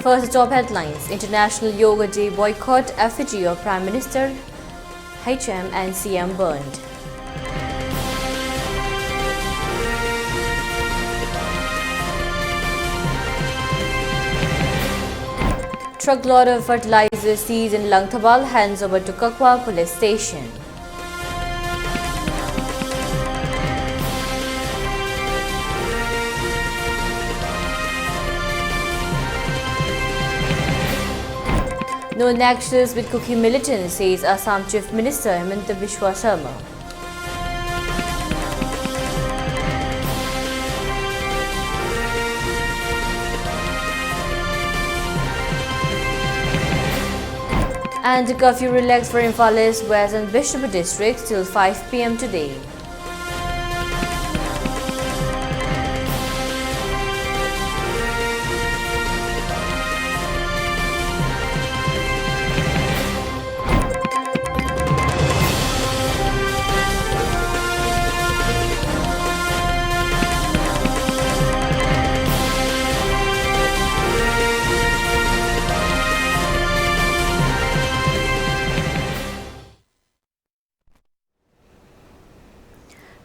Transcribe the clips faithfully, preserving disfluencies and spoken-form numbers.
First, the top headlines. International Yoga Day boycott, effigy of Prime Minister, H M and C M burned. Truckload of fertilizer seized in Langthabal, hands over to Kakwa Police Station. No nexus with Kuki militants, says Assam Chief Minister Himanta Biswa Sarma. And curfew relaxed for Imphal East, West and Bishnupur districts till five p m today.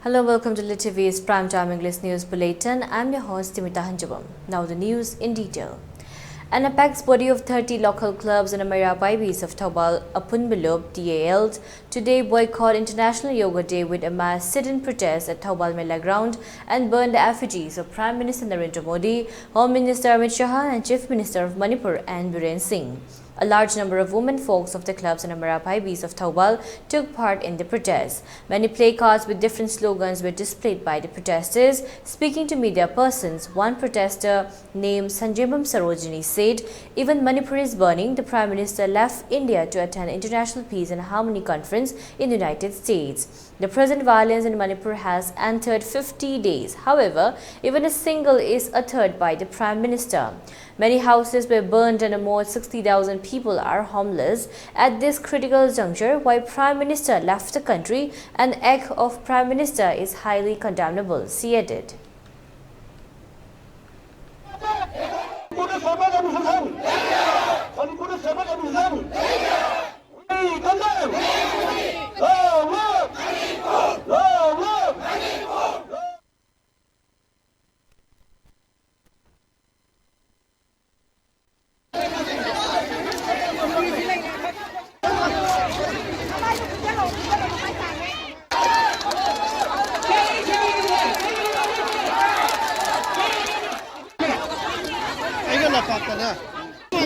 Hello, welcome to Lit T V's Prime Time English News Bulletin. I'm your host, Timita Hanjabam. Now the news in detail. An apex body of thirty local clubs and Amara Paibis of Thoubal, Apunbilop, T A L, today boycott International Yoga Day with a mass sit-in protest at Thoubal Mela ground and burn the effigies of Prime Minister Narendra Modi, Home Minister Amit Shah and Chief Minister of Manipur N Biren Singh. A large number of women folks of the clubs and Amara Paibis of Thoubal took part in the protest. Many placards with different slogans were displayed by the protesters. Speaking to media persons, one protester named Sanjemam Sarojini said, "Even Manipur is burning. The Prime Minister left India to attend International Peace and Harmony Conference in the United States. The present violence in Manipur has entered fifty days. However, even a single is uttered by the Prime Minister. Many houses were burned and more sixty thousand people are homeless at this critical juncture. Why Prime Minister left the country, an act of Prime Minister is highly condemnable," she added.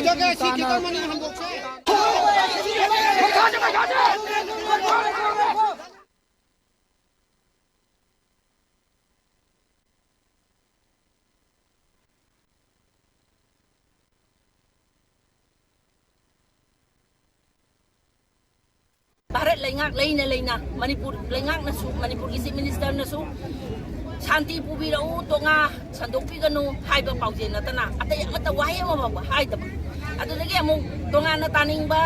ꯁꯤ ꯈꯤꯇꯪ ꯃꯅꯤꯡ ꯍꯟꯗꯣꯛꯁꯦ꯫ ꯚꯥꯔꯠ ꯂꯩꯉꯥꯛ ꯂꯩꯅ ꯂꯩꯅ ꯃꯅꯤꯄꯨꯔ ꯂꯩꯉꯥꯛꯅꯁꯨ, ꯃꯅꯤꯄꯨꯔꯒꯤ chief ꯃꯤꯅꯤꯁꯇꯔꯅꯁꯨ ꯁꯥꯟꯇꯤ ꯄꯨꯕꯤꯔꯛꯎ, ꯇꯣꯉꯥ ꯁꯟꯗꯣꯛꯄꯤꯒꯅꯨ ꯍꯥꯏꯕ ꯄꯥꯎꯖꯦꯜ ꯅꯠꯇꯅ ꯑꯇꯩ ꯑꯃꯠꯇ ꯋꯥꯍꯩ ꯑꯃꯐꯥꯎꯕ ꯍꯥꯏꯗꯕ꯫ ꯑꯗꯨꯗꯒꯤ ꯑꯃꯨꯛ ꯇꯣꯉꯥꯟꯅ ꯇꯥꯅꯤꯡꯕ,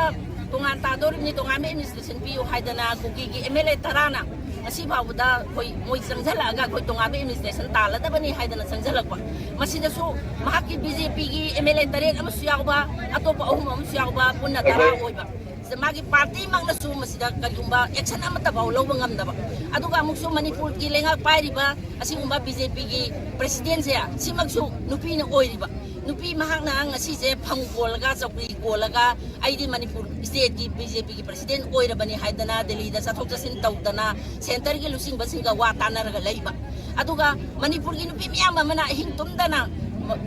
ꯇꯣꯉꯥꯟ ꯇꯥꯗꯣꯔꯤꯕꯅꯤ, ꯇꯣꯉꯥꯟꯕ ꯑꯦꯗꯃꯤꯅꯤꯁꯇ꯭ꯔꯦꯁꯟ ꯄꯤꯌꯨ ꯍꯥꯏꯗꯅ ꯀꯨꯀꯤꯒꯤ ꯑꯦꯝ ꯑꯦꯜ ꯑꯦ ꯇꯔꯥꯅ ꯉꯁꯤ ꯐꯥꯎꯕꯗ ꯑꯩꯈꯣꯏ ꯃꯣꯏ ꯆꯪꯁꯤꯜꯂꯛꯑꯒ ꯑꯩꯈꯣꯏ ꯇꯣꯉꯥꯟꯕ ꯑꯦꯗꯃꯤꯅꯤꯁꯇ꯭ꯔꯦꯁꯟ ꯇꯥꯜꯂꯗꯕꯅꯤ ꯍꯥꯏꯗꯅ ꯆꯪꯁꯤꯜꯂꯛꯄ꯫ ꯃꯁꯤꯗꯁꯨ ꯃꯍꯥꯛꯀꯤ ꯕꯤ ꯖꯦ ꯄꯤꯒꯤ ꯑꯦꯝ ꯑꯦꯜ ꯑꯦ ꯇꯔꯦꯠ ꯑꯃꯁꯨ ꯌꯥꯎꯕ, ꯑꯇꯣꯞꯄ ꯑꯍꯨꯝ ꯑꯃꯁꯨ ꯌꯥꯎꯕ, ꯄꯨꯟꯅ ꯇꯔꯥ ꯑꯣꯏꯕ꯫ ꯁꯤꯗ ꯃꯥꯒꯤ ꯄꯥꯔꯇꯤꯃꯛꯅꯁꯨ ꯃꯁꯤꯗ ꯀꯔꯤꯒꯨꯝꯕ ꯑꯦꯛꯁꯟ ꯑꯃꯠꯇ ꯐꯥꯎ ꯂꯧꯕ ꯉꯝꯗꯕ꯫ ꯑꯗꯨꯒ ꯑꯃꯨꯛꯁꯨ ꯃꯅꯤꯄꯨꯔꯒꯤ ꯂꯩꯉꯥꯛ ꯄꯥꯏꯔꯤꯕ ꯑꯁꯤꯒꯨꯝꯕ ꯕꯤ ꯖꯦ ꯄꯤꯒꯤ ꯄ꯭ꯔꯦꯁꯤꯗꯦꯟꯁꯦ ꯁꯤꯃꯛꯁꯨ ꯅꯨꯄꯤꯅ ꯑꯣꯏꯔꯤꯕ꯫ ꯅꯨꯄꯤ ꯃꯍꯥꯛꯅ ꯉꯁꯤꯁꯦ ꯐꯝ ꯀꯣꯜꯂꯒ, ꯆꯧꯀ꯭ꯔꯤ ꯀꯣꯜꯂꯒ, "ꯑꯩꯗꯤ ꯃꯅꯤꯄꯨꯔ ꯁ꯭ꯇꯦꯠꯀꯤ ꯕꯤ ꯖꯦ ꯄꯤꯒꯤ ꯄ꯭ꯔꯦꯁꯤꯗꯦꯟ ꯑꯣꯏꯔꯕꯅꯤ" ꯍꯥꯏꯗꯅ ꯗꯦꯜꯂꯤꯗ ꯆꯠꯊꯣꯛ ꯆꯠꯁꯤꯟ ꯇꯧꯗꯅ, ꯁꯦꯟꯇꯔꯒꯤ ꯂꯨꯆꯤꯡꯕꯁꯤꯡꯒ ꯋꯥ ꯇꯥꯅꯔꯒ ꯂꯩꯕ꯫ ꯑꯗꯨꯒ ꯃꯅꯤꯄꯨꯔꯒꯤ ꯅꯨꯄꯤ ꯃꯌꯥꯝ ꯑꯃꯅ ꯑꯍꯤꯡ ꯇꯨꯝꯗꯅ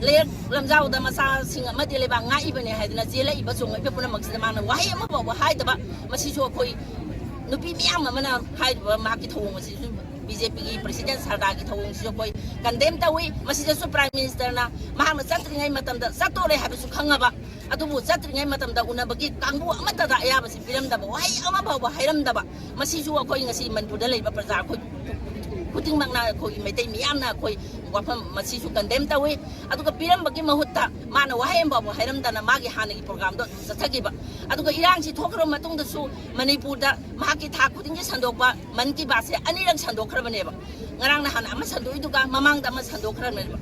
ꯂꯩꯔꯛ ꯂꯝꯖꯥꯎꯗ ꯃꯆꯥꯁꯤꯡ ꯑꯃꯗꯤ ꯂꯩꯕꯥꯛ ꯉꯥꯛꯏꯕꯅꯤ ꯍꯥꯏꯗꯅ ꯆꯦꯜꯂꯛꯏꯕ ꯆꯣꯡꯂꯛꯏꯕ ꯄꯨꯝꯅꯃꯛꯁꯤꯗ ꯃꯥꯅ ꯋꯥꯍꯩ ꯑꯃ ꯐꯥꯎꯕ ꯍꯥꯏꯗꯕ꯫ ꯃꯁꯤꯁꯨ ꯑꯩꯈꯣꯏ ꯅꯨꯄꯤ ꯃꯌꯥꯝ ꯑꯃꯅ ꯍꯥꯏꯔꯤꯕ ꯃꯍꯥꯛꯀꯤ ꯊꯧꯑꯣꯡ ꯑꯁꯤꯁꯨ, ꯕꯤ ꯖꯦ ꯄꯤꯒꯤ ꯄ꯭ꯔꯦꯁꯤꯗꯦꯟ ꯁꯔꯗꯥꯔꯒꯤ ꯊꯧꯑꯣꯡꯁꯤꯁꯨ ꯑꯩꯈꯣꯏ ꯀꯟꯗꯦꯝ ꯇꯧꯏ꯫ ꯃꯁꯤꯗꯁꯨ ꯄ꯭ꯔꯥꯏꯝ ꯃꯤꯅꯤꯁꯇꯔꯅ ꯃꯍꯥꯛꯅ ꯆꯠꯇ꯭ꯔꯤꯉꯩ ꯃꯇꯝꯗ ꯆꯠꯇꯣꯔꯦ ꯍꯥꯏꯕꯁꯨ ꯈꯪꯉꯕ, ꯑꯗꯨꯕꯨ ꯆꯠꯇ꯭ꯔꯤꯉꯩ ꯃꯇꯝꯗ ꯎꯅꯕꯒꯤ ꯀꯥꯡꯕꯨ ꯑꯃꯠꯇꯗ ꯑꯌꯥꯕꯁꯤ ꯄꯤꯔꯝꯗꯕ, ꯋꯥꯍꯩ ꯑꯃ ꯐꯥꯎꯕ ꯍꯥꯏꯔꯝꯗꯕ꯫ ꯃꯁꯤꯁꯨ ꯑꯩꯈꯣꯏ ꯉꯁꯤ ꯃꯅꯤꯄꯨꯔꯗ ꯂꯩꯔꯤꯕ ꯄ꯭ꯔꯖꯥ ꯑꯩꯈꯣꯏ ꯈꯨꯗꯤꯡꯃꯛꯅ, ꯑꯩꯈꯣꯏꯒꯤ ꯃꯩꯇꯩ ꯃꯤꯌꯥꯝꯅ ꯑꯩꯈꯣꯏ ꯋꯥꯐꯝ ꯃꯁꯤꯁꯨ ꯀꯟꯗꯦꯝ ꯇꯧꯏ꯫ ꯑꯗꯨꯒ ꯄꯤꯔꯝꯕꯒꯤ ꯃꯍꯨꯠꯇ ꯃꯥꯅ ꯋꯥꯍꯩ ꯑꯃ ꯐꯥꯎꯕ ꯍꯥꯏꯔꯝꯗꯅ ꯃꯥꯒꯤ ꯍꯥꯟꯅꯒꯤ ꯄ꯭ꯔꯣꯒ꯭ꯔꯥꯝꯗꯣ ꯑꯗꯨꯝ ꯆꯠꯊꯈꯤꯕ꯫ ꯑꯗꯨꯒ ꯏꯔꯥꯡꯁꯤ ꯊꯣꯛꯈ꯭ꯔꯕ ꯃꯇꯨꯡꯗꯁꯨ ꯃꯅꯤꯄꯨꯔꯗ ꯃꯍꯥꯛꯀꯤ ꯊꯥ ꯈꯨꯗꯤꯡꯒꯤ ꯁꯟꯗꯣꯛꯄ ꯃꯟ ꯀꯤ ꯕꯥꯠꯁꯦ ꯑꯅꯤꯔꯛ ꯁꯟꯗꯣꯛꯈ꯭ꯔꯕꯅꯦꯕ꯫ ꯉꯔꯥꯡ ꯅꯍꯥꯟ ꯑꯃ ꯁꯟꯗꯣꯛꯏꯗꯨꯒ ꯃꯃꯥꯡꯗ ꯑꯃ ꯁꯟꯗꯣꯛꯈ꯭ꯔꯕꯅꯦꯕ꯫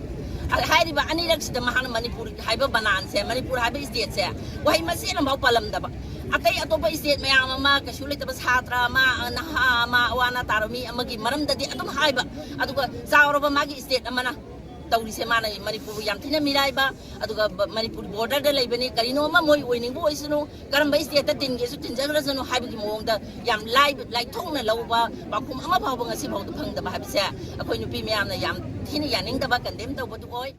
ꯑ, ꯍꯥꯏꯔꯤꯕ ꯑꯅꯤꯔꯛꯁꯤꯗ ꯃꯍꯥꯛꯅ ꯃꯅꯤꯄꯨꯔ ꯍꯥꯏꯕ ꯕꯅꯥꯟꯁꯦ, ꯃꯅꯤꯄꯨꯔ ꯍꯥꯏꯕ ꯁ꯭ꯇꯦꯠꯁꯦ ꯋꯥꯍꯩ ꯃꯆꯦꯠ ꯑꯃꯐꯥꯎ ꯄꯜꯂꯝꯗꯕ꯫ ꯑꯇꯩ ꯑꯇꯣꯞꯄ ꯁ꯭ꯇꯦꯠ ꯃꯌꯥꯝ ꯑꯃ, ꯀꯩꯁꯨ ꯂꯩꯇꯕ ꯁꯥꯇ꯭ꯔ ꯑꯃ, ꯅꯍꯥ ꯑꯃ, ꯑꯋꯥ ꯑꯅꯥ ꯇꯥꯔꯕ ꯃꯤ ꯑꯃꯒꯤ ꯃꯔꯝꯗꯗꯤ ꯑꯗꯨꯝ ꯍꯥꯏꯕ, ꯑꯗꯨꯒ ꯆꯥꯎꯔꯕ ꯃꯥꯒꯤ ꯁ꯭ꯇꯦꯠ ꯑꯃꯅ ꯇꯧꯔꯤꯁꯦ, ꯃꯥꯅ ꯃꯅꯤꯄꯨꯔꯕꯨ ꯌꯥꯝ ꯊꯤꯅ ꯃꯤꯔꯥꯏꯕ, ꯑꯗꯨꯒ ꯕ-, ꯃꯅꯤꯄꯨꯔ ꯕꯣꯔꯗꯔꯗ ꯂꯩꯕꯅꯤ, ꯀꯔꯤꯅꯣ ꯑꯃ ꯃꯣꯏ ꯑꯣꯏꯅꯤꯡꯕ ꯑꯣꯏꯁꯅꯨ, ꯀꯔꯝꯕ ꯁ꯭ꯇꯦꯠꯇ ꯇꯤꯟꯒꯦꯁꯨ ꯇꯤꯟꯖꯈ꯭ꯔꯁꯅꯨ ꯍꯥꯏꯕꯒꯤ ꯃꯑꯣꯡꯗ ꯌꯥꯝ ꯂꯥꯏꯕ, ꯂꯥꯏꯊꯣꯛꯅ ꯂꯧꯕ ꯄꯥꯎꯈꯨꯝ ꯑꯃ ꯐꯥꯎꯕ ꯉꯁꯤ ꯐꯥꯎꯗ ꯐꯪꯗꯕ ꯍꯥꯏꯕꯁꯦ ꯑꯩꯈꯣꯏ ꯅꯨꯄꯤ ꯃꯌꯥꯝꯅ ꯌꯥꯝ ꯊꯤꯅ ꯌꯥꯅꯤꯡꯗꯕ, ꯀꯟꯗꯦꯝ ꯇꯧꯕꯗꯨ ꯑꯣꯏ꯫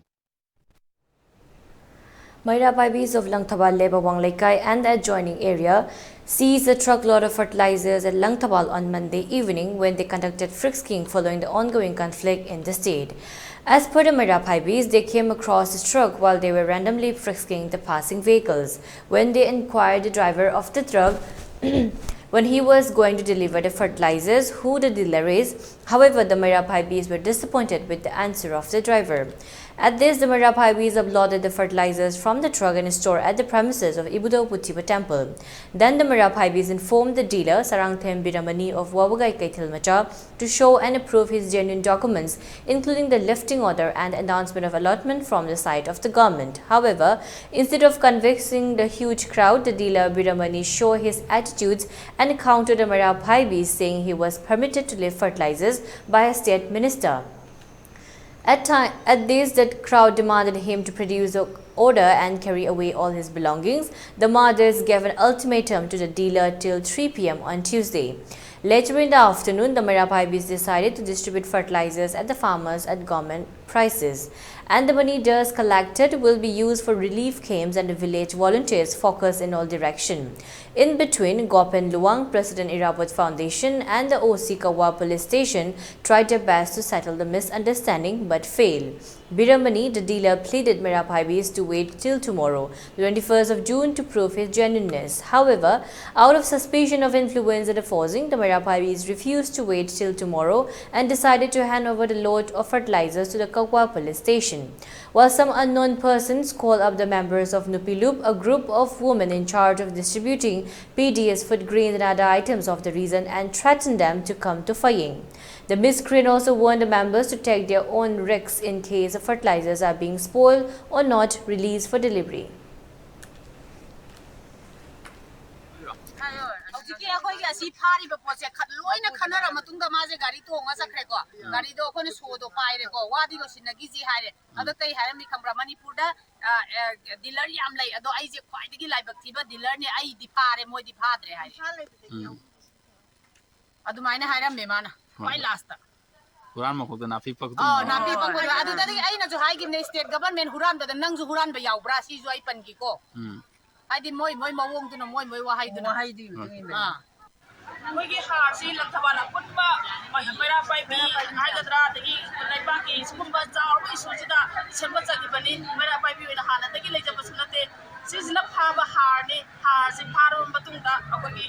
Meira Phaibis of Langthabal Lebawang Leikai and the adjoining area seized a truckload of fertilizers at Langthabal on Monday evening when they conducted frisking following the ongoing conflict in the state. As per the Meira Phaibis, they came across this truck while they were randomly frisking the passing vehicles. When they inquired the driver of the truck, when he was going to deliver the fertilizers, who the dealer is. However, the Meira Phaibis were disappointed with the answer of the driver. At this, the Meira Phaibis uploaded the fertilizers from the truck and store at the premises of Ibudo Puthiba Temple. Then the Meira Phaibis informed the dealer, Sarangthem Biramani of Wawagai Keithel Macha, to show and approve his genuine documents, including the lifting order and announcement of allotment from the side of the government. However, instead of convincing the huge crowd, the dealer Biramani showed his attitudes and countered the Meira Phaibis, saying he was permitted to lift fertilizers by a state minister. At, ti- at this, the crowd demanded him to produce a order and carry away all his belongings. The Madars gave an ultimatum to the dealer till three p m on Tuesday. Later in the afternoon, the Meira Phaibis decided to distribute fertilizers at the farmers at government prices. And the money thus collected will be used for relief camps and the village volunteers focus in all direction. In between, Gopen Luang, President Irabot Foundation, and the O C Kawa Police Station tried their best to settle the misunderstanding but failed. Biramani, the dealer, pleaded Meira Phaibis to wait till tomorrow, the twenty-first of June, to prove his genuineness. However, out of suspicion of influence and forcing, the Meira Phaibis refused to wait till tomorrow and decided to hand over the load of fertilizers to the Kakwa police station. While some unknown persons called up the members of Nupilup, a group of women in charge of distributing P D S food grains and other items of the region, and threatened them to come to Faying. The miscreant also warned the members to take their own risks in case the fertilizers are being spoiled or not released for delivery. ꯍꯧꯖꯤꯛꯀꯤ ꯑꯩꯈꯣꯏꯒꯤ ꯑꯁꯤ ꯐꯥꯔꯤꯕ ꯄꯣꯠꯁꯦ ꯈꯠ- ꯂꯣꯏꯅ ꯈꯟꯅꯔ ꯃꯇꯨꯡꯗ ꯃꯥꯁꯦ ꯒꯥꯔꯤ ꯇꯣꯡꯉ ꯆꯠꯈ꯭ꯔꯦꯀꯣ꯫ ꯒꯥꯔꯤꯗꯣ ꯑꯩꯈꯣꯏꯅ ꯁꯣꯗꯣ ꯄꯥꯏꯔꯦꯀꯣ, ꯋꯥꯗꯤ ꯂꯣꯏꯁꯤꯟꯅꯈꯤꯁꯤ ꯍꯥꯏꯔꯦ꯫ ꯑꯗꯣ ꯀꯩ ꯍꯥꯏꯔꯝꯃꯤ ꯈꯪꯕ꯭ꯔꯥ? ꯃꯅꯤꯄꯨꯔꯗ ꯗꯤꯂꯔ ꯌꯥꯝ ꯂꯩ, ꯑꯗꯣ ꯑꯩꯁꯦ ꯈ꯭ꯋꯥꯏꯗꯒꯤ ꯂꯥꯏꯕꯛ ꯊꯤꯕ ꯗꯤꯂꯔꯅꯦ, ꯑꯩꯗꯤ ꯐꯥꯔꯦ, ꯃꯣꯏꯗꯤ ꯐꯥꯗ꯭ꯔꯦ ꯍꯥꯏꯔꯦ꯫ ꯑꯗꯨꯃꯥꯏꯅ ꯍꯥꯏꯔꯝꯃꯦ ꯃꯥꯅ ꯈ꯭ꯋꯥꯏ ꯂꯥꯁꯇ꯫ ꯍꯨꯔꯥꯟꯕ ꯈꯣꯛꯇ ꯅꯥꯄꯤ ꯑꯣ ꯄꯛꯇꯣꯏꯅꯤ꯫ ꯅꯥꯄꯤ ꯄꯛꯄꯗꯣ ꯑꯗꯨꯗꯒꯤ ꯑꯩꯅꯁꯨ ꯍꯥꯏꯈꯤꯕꯅꯦ, ꯁ꯭ꯇꯦꯠ ꯒꯕꯔꯃꯦꯟ ꯍꯨꯔꯥꯟꯕꯗ ꯅꯪꯁꯨ ꯍꯨꯔꯥꯟꯕ ꯌꯥꯎꯕ꯭ꯔꯥ ꯁꯤꯁꯨ ꯑꯩ ꯄꯟꯈꯤꯀꯣ꯫ ꯎꯝ꯫ ꯍꯥꯏꯗꯤ ꯃꯣꯏ ꯃꯣꯏ ꯃꯑꯣꯡꯗꯨꯅ ꯃꯣꯏ ꯃꯣꯏ ꯋꯥꯍꯩꯗꯨꯅ꯫ ꯋꯥꯍꯩꯗꯨꯒꯤ ꯃꯇꯨꯡ ꯏꯟꯅ꯫ ꯑꯥ꯫ ꯑꯩꯈꯣꯏꯒꯤ ꯍꯥꯔꯁꯤ ꯂꯪꯊꯕꯥꯜ ꯑꯄꯨꯟꯕ ꯃꯩꯔꯥ ꯄꯥꯏꯕꯤ ꯍꯥꯏꯒꯗ꯭ꯔꯥ, ꯑꯗꯒꯤ ꯂꯩꯕꯥꯛꯀꯤ ꯁꯤꯒꯨꯝꯕ ꯆꯥꯎꯔꯕ ꯏꯁꯨꯁꯤꯗ ꯁꯦꯝꯒꯠꯆꯈꯤꯕꯅꯤ꯫ ꯃꯩꯔꯥ ꯄꯥꯏꯕꯤ ꯑꯣꯏꯅ ꯍꯥꯟꯅꯗꯒꯤ ꯂꯩꯖꯕꯁꯨ ꯅꯠꯇꯦ꯫ ꯁꯤꯁꯤꯅ ꯐꯥꯕ ꯍꯥꯔꯅꯤ꯫ ꯍꯥꯔꯁꯤ ꯐꯥꯔꯕ ꯃꯇꯨꯡꯗ ꯑꯩꯈꯣꯏꯒꯤ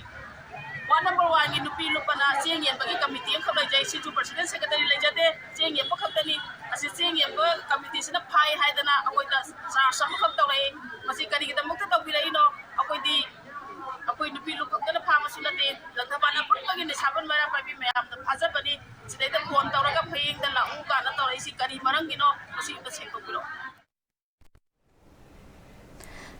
ꯋꯥꯔꯗ ꯅꯝꯕꯔ ꯋꯥꯟꯒꯤ ꯅꯨꯄꯤ ꯂꯨꯞꯄꯅ ꯆꯦꯡ ꯌꯦꯟꯕꯒꯤ ꯀꯃꯤꯇꯤ ꯑꯃꯈꯛ ꯂꯩꯖꯩ꯫ ꯁꯤꯁꯨ ꯄ꯭ꯔꯁꯤꯗꯦꯟ ꯁꯦꯀ꯭ꯔꯦꯇꯔꯤ ꯂꯩꯖꯗꯦ꯫ ꯆꯦꯡ ꯌꯦꯟꯕ ꯈꯛꯇꯅꯤ꯫ ꯑꯁꯤ ꯆꯦꯡ ꯌꯦꯟꯕ ꯀꯃꯤꯇꯤꯁꯤꯅ ꯐꯥꯏ ꯍꯥꯏꯗꯅ ꯑꯩꯈꯣꯏꯗ ꯆꯥꯔꯖ ꯑꯃꯈꯛ ꯇꯧꯔꯛꯏ꯫ ꯃꯁꯤ ꯀꯔꯤꯒꯤꯗꯃꯛꯇ ꯇꯧꯕꯤꯔꯛꯏꯅꯣ? ꯑꯩꯈꯣꯏꯗꯤ ꯑꯩꯈꯣꯏ ꯅꯨꯄꯤ ꯂꯨꯞ ꯈꯛꯇꯅ ꯐꯥꯕꯁꯨ ꯅꯠꯇꯦ, ꯂꯪꯊꯕꯥꯜ ꯑꯄꯨꯟꯕꯒꯤ ꯅꯤꯁꯥꯕꯟ ꯃꯩꯔꯥ ꯄꯥꯏꯕꯤ ꯃꯌꯥꯝꯅ ꯐꯥꯖꯕꯅꯤ꯫ ꯁꯤꯗꯩꯗ ꯐꯣꯟ ꯇꯧꯔꯒ ꯐꯌꯦꯡꯗ ꯂꯥꯛꯎ ꯀꯥꯏꯅ ꯇꯧꯔꯛꯏꯁꯤ ꯀꯔꯤ ꯃꯔꯝꯒꯤꯅꯣ? ꯃꯁꯤ ꯑꯝꯇ ꯁꯦꯡꯗꯣꯛꯄꯤꯔꯛꯑꯣ꯫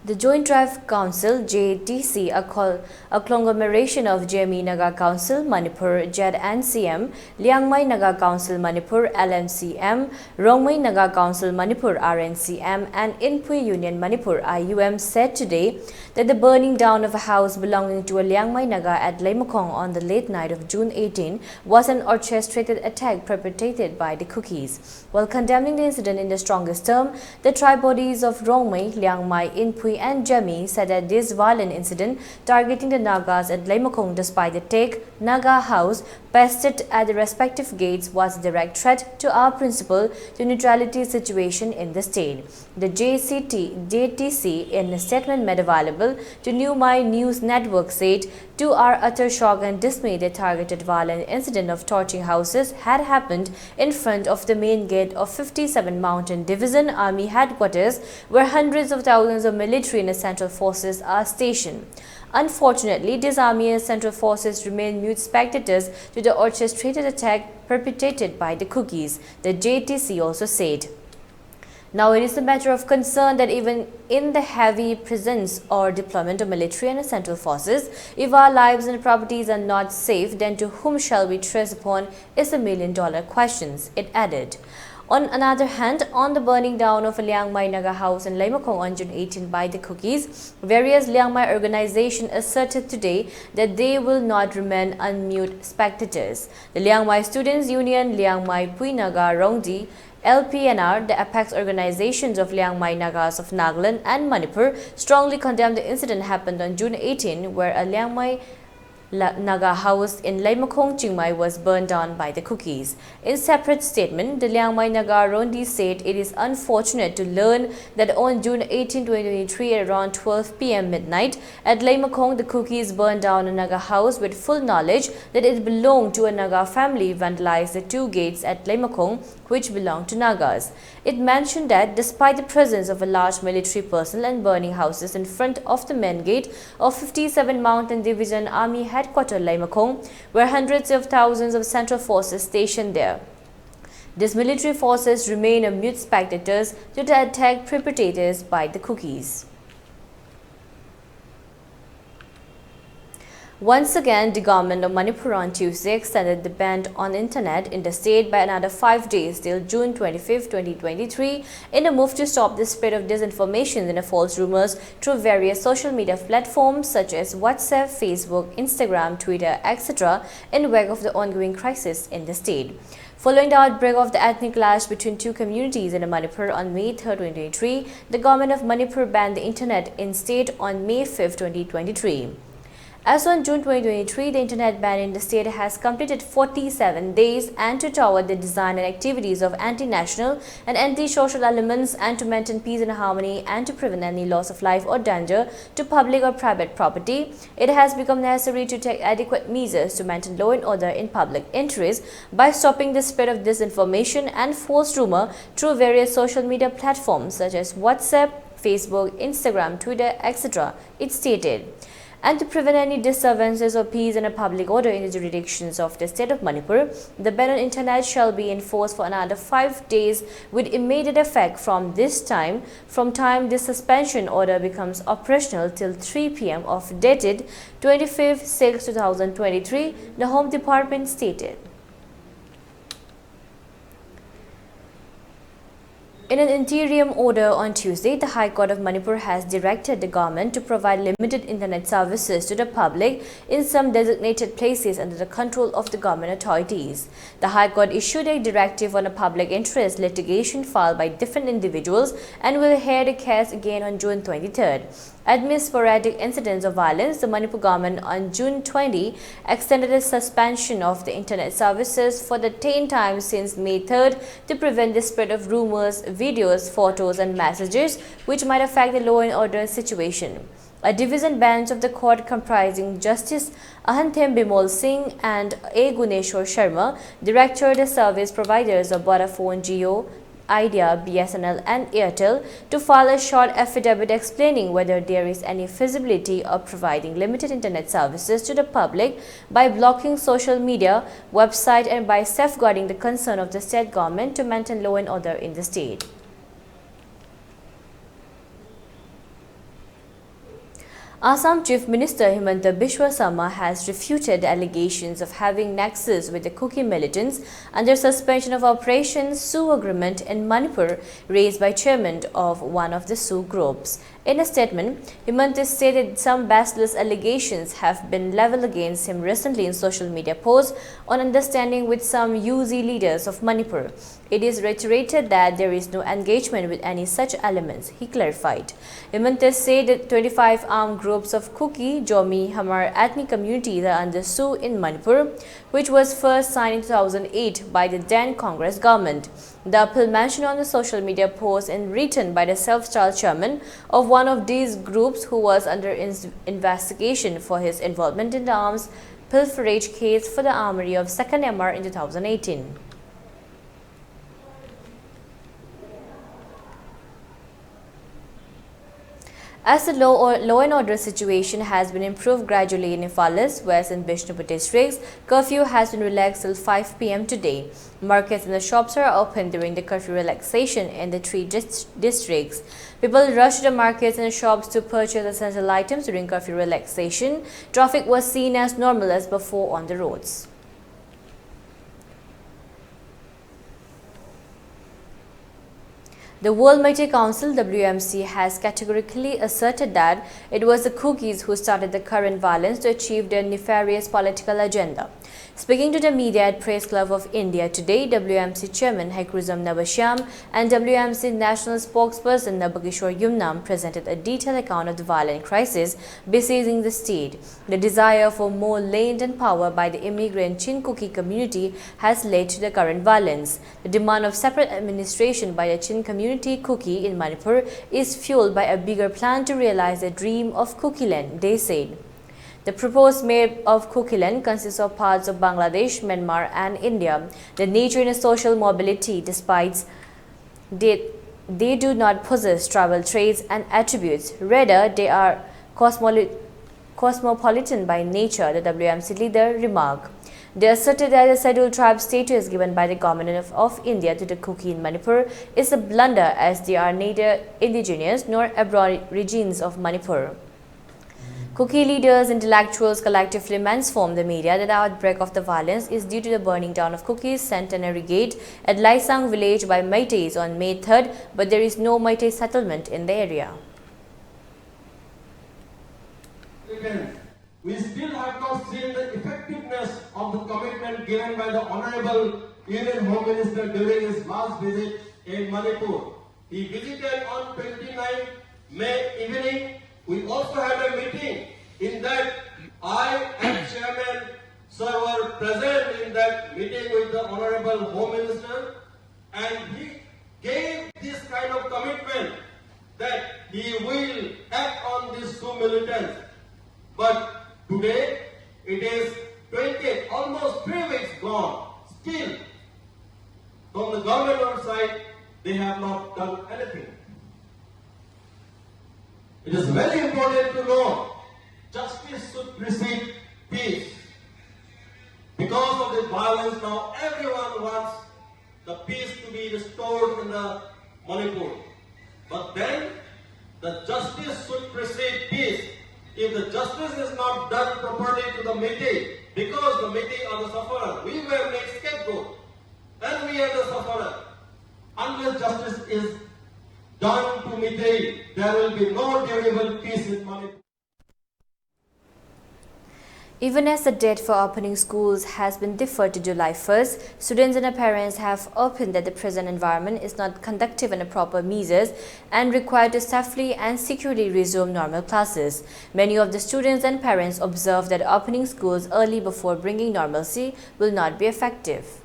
The Joint Tribe Council, J T C, a, col- a conglomeration of Jemi Naga Council, Manipur, Z N C M, Liangmai Naga Council, Manipur, L M C M, Rongmei Naga Council, Manipur, R N C M, and Inpui Union, Manipur, I U M, said today that the burning down of a house belonging to a Liangmai Naga at Leimakhong on the late night of June eighteen was an orchestrated attack perpetrated by the Kukis. While condemning the incident in the strongest term, the tribe bodies of Rongmei, Liangmai, Inpui, and Jemi said that this violent incident targeting the Nagas at Leimakhong despite the Tek Naga house pested at the respective gates was a direct threat to our principle to neutrality situation in the state. The J C T, J T C, in a statement made available to New My News Network, said, to our utter shock and dismay, the targeted violent incident of torching houses had happened in front of the main gate of fifty-seven Mountain Division Army Headquarters, where hundreds of thousands of military and central forces are stationed. Unfortunately, this army and central forces remain mute spectators to the orchestrated attack perpetrated by the Kukis, the J T C also said. Now, it is a matter of concern that even in the heavy presence or deployment of military and central forces, if our lives and properties are not safe, then to whom shall we trust upon is a million dollar questions, it added. On another hand, on the burning down of a Liangmai Naga house in Leimakhong on June eighteen by the Kukis, various Liangmai organizations asserted today that they will not remain unmute spectators. The Liangmai Students Union, Liangmai Pui Naga Rongdi, L P N R, the apex organizations of Liangmai Nagas of Nagaland and Manipur, strongly condemned the incident happened on June eighteen, where a Liangmai La- Naga house in Leimakhong, Chiang Mai was burned down by the Kukis. In separate statement, the Liangmai Naga Rongdi said it is unfortunate to learn that on June eighteen, twenty twenty-three, at around twelve p m midnight, at Leimakhong, the Kukis burned down a Naga house with full knowledge that it belonged to a Naga family, vandalized the two gates at Leimakhong, which belonged to Nagas. It mentioned that despite the presence of a large military personnel and burning houses in front of the main gate of fifty-seven Mountain Division Army Headquarters Leimakhong, where hundreds of thousands of central forces stationed there, these military forces remain a mute spectators to the attack perpetrators by the Kukis. Once again, the government of Manipur on Tuesday extended the ban on internet in the state by another five days till June twenty-fifth, twenty twenty-three, in a move to stop the spread of disinformation and false rumors through various social media platforms such as WhatsApp, Facebook, Instagram, Twitter, et cetera, in wake of the ongoing crisis in the state. Following the outbreak of the ethnic clash between two communities in Manipur on May third, twenty twenty-three, the government of Manipur banned the internet in state on May fifth, twenty twenty-three. As on June twenty twenty-three, the internet ban in the state has completed forty-seven days, and to tower the design and activities of anti-national and anti-social elements, and to maintain peace and harmony, and to prevent any loss of life or danger to public or private property, it has become necessary to take adequate measures to maintain law and order in public interest by stopping the spread of disinformation and false rumor through various social media platforms such as WhatsApp, Facebook, Instagram, Twitter, et cetera, it stated. And to prevent any disturbances of peace and a public order in the jurisdictions of the state of Manipur, the ban on internet shall be enforced for another five days with immediate effect from this time, from time this suspension order becomes operational till three p m of dated twenty-fifth six two thousand twenty-three, the Home Department stated. In an interim order on Tuesday, the High Court of Manipur has directed the government to provide limited internet services to the public in some designated places under the control of the government authorities. The High Court issued a directive on a public interest litigation filed by different individuals and will hear the case again on June twenty-third. Amid sporadic incidents of violence, the Manipur government on June twenty extended the suspension of the internet services for the tenth time since May third to prevent the spread of rumors, videos, photos, and messages which might affect the law and order situation. A division bench of the court, comprising Justice Ahanthem Bimol Singh and A Guneshwar Sharma, directed the service providers of Vodafone, Jio, Idea, B S N L, and Airtel to file a short affidavit explaining whether there is any feasibility of providing limited internet services to the public by blocking social media website and by safeguarding the concern of the state government to maintain law and order in the state. Assam Chief Minister Himanta Biswa Sarma has refuted allegations of having nexus with the Kuki militants under suspension of Operation SoO agreement in Manipur raised by chairman of one of the SoO groups. In a statement, Himanta stated some baseless allegations have been leveled against him recently in social media posts on understanding with some U Z leaders of Manipur. It is reiterated that there is no engagement with any such elements, he clarified. Himanta said that twenty-five armed groups of Kuki, Zomi, Hmar ethnic communities are under SoO in Manipur, which was first signed in two thousand eight by the then Congress government. The appeal mentioned on the social media post and written by the self-styled chairman of one of these groups who was under ins- investigation for his involvement in the arms pilferage case for the armory of second M R in two thousand eighteen. As the law, or law and order situation has been improved gradually in Imphal East, West and Bishnupur districts, curfew has been relaxed till five p m today. Markets and the shops are open during the curfew relaxation in the three dis- districts. People rush to the markets and shops to purchase essential items during curfew relaxation. Traffic was seen as normal as before on the roads. The World Meitei Council, W M C, has categorically asserted that it was the Kukis who started the current violence to achieve their nefarious political agenda. Speaking to the media at Press Club of India today, W M C Chairman Haikruzam Nabashyam and W M C National Spokesperson Nabakishore Yumnam presented a detailed account of the violent crisis besieging the state. The desire for more land and power by the immigrant Chin Kuki community has led to the current violence. The demand of separate administration by the Chin community Kuki in Manipur is fueled by a bigger plan to realize the dream of Kukiland, they said. The proposed map of Kukiland consists of parts of Bangladesh, Myanmar, and India. The nature in a social mobility, despite they, they do not possess tribal traits and attributes. Rather, they are cosmoli- cosmopolitan by nature, the W M C leader remarked. They asserted that the Scheduled Tribe status given by the Government of, of India to the Kuki in Manipur is a blunder, as they are neither indigenous nor aborigines of Manipur. Kuki leaders, intellectuals collectively mentioned the media that the outbreak of the violence is due to the burning down of Kuki's centenary gate at Laisang village by Meiteis on May third, but there is no Meitei settlement in the area. We still have not seen the effectiveness of the commitment given by the Honorable Union Home Minister during his last visit in Manipur. He visited on twenty-ninth May evening. We also had a meeting in that I and Chairman Sir were present in that meeting with the Honorable Home Minister, and he gave this kind of commitment that he will act on this Sioux militants. But today, it is twenty, almost three weeks gone. Still, from the government side, they have not done anything. It is very important to know justice should precede peace. Because of this violence now, everyone wants the peace to be restored in the Manipur. But then, the justice should precede peace. If the justice is not done properly to the Meitei, because the Meitei are the sufferer, we were made scapegoat, and we are the sufferer. Unless justice is Done to Meitei, there will be no durable peace in Manipur. Even as the date for opening schools has been deferred to July first, students and their parents have opined that the present environment is not conducive and proper measures and required to safely and securely resume normal classes. Many of the students and parents observe that opening schools early before bringing normalcy will not be effective.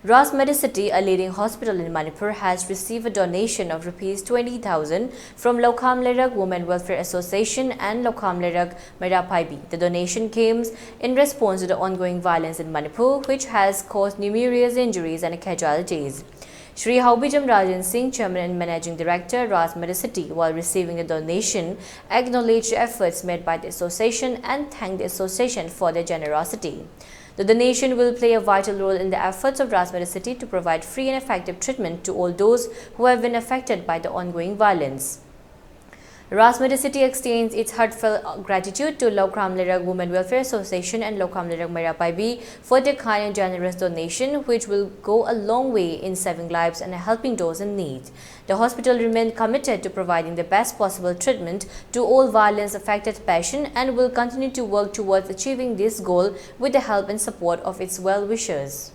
Raj Medicity, a leading hospital in Manipur, has received a donation of rupees twenty thousand from Lokham Lerak Women Welfare Association and Lokham Lerak Meira Paibi. The donation came in response to the ongoing violence in Manipur, which has caused numerous injuries and casualties. Shri Haobijam Rajan Singh, Chairman and Managing Director, Raj Medicity, while receiving the donation, acknowledged the efforts made by the association and thanked the association for their generosity. The donation will play a vital role in the efforts of Raj Medicity to provide free and effective treatment to all those who have been affected by the ongoing violence. Raj Medicity extends its heartfelt gratitude to Lokham Lerak Women Welfare Association and Lokham Lerak Meira Paibi for their kind and generous donation, which will go a long way in saving lives and helping those in need. The hospital remains committed to providing the best possible treatment to all violence affected patients and will continue to work towards achieving this goal with the help and support of its well-wishers.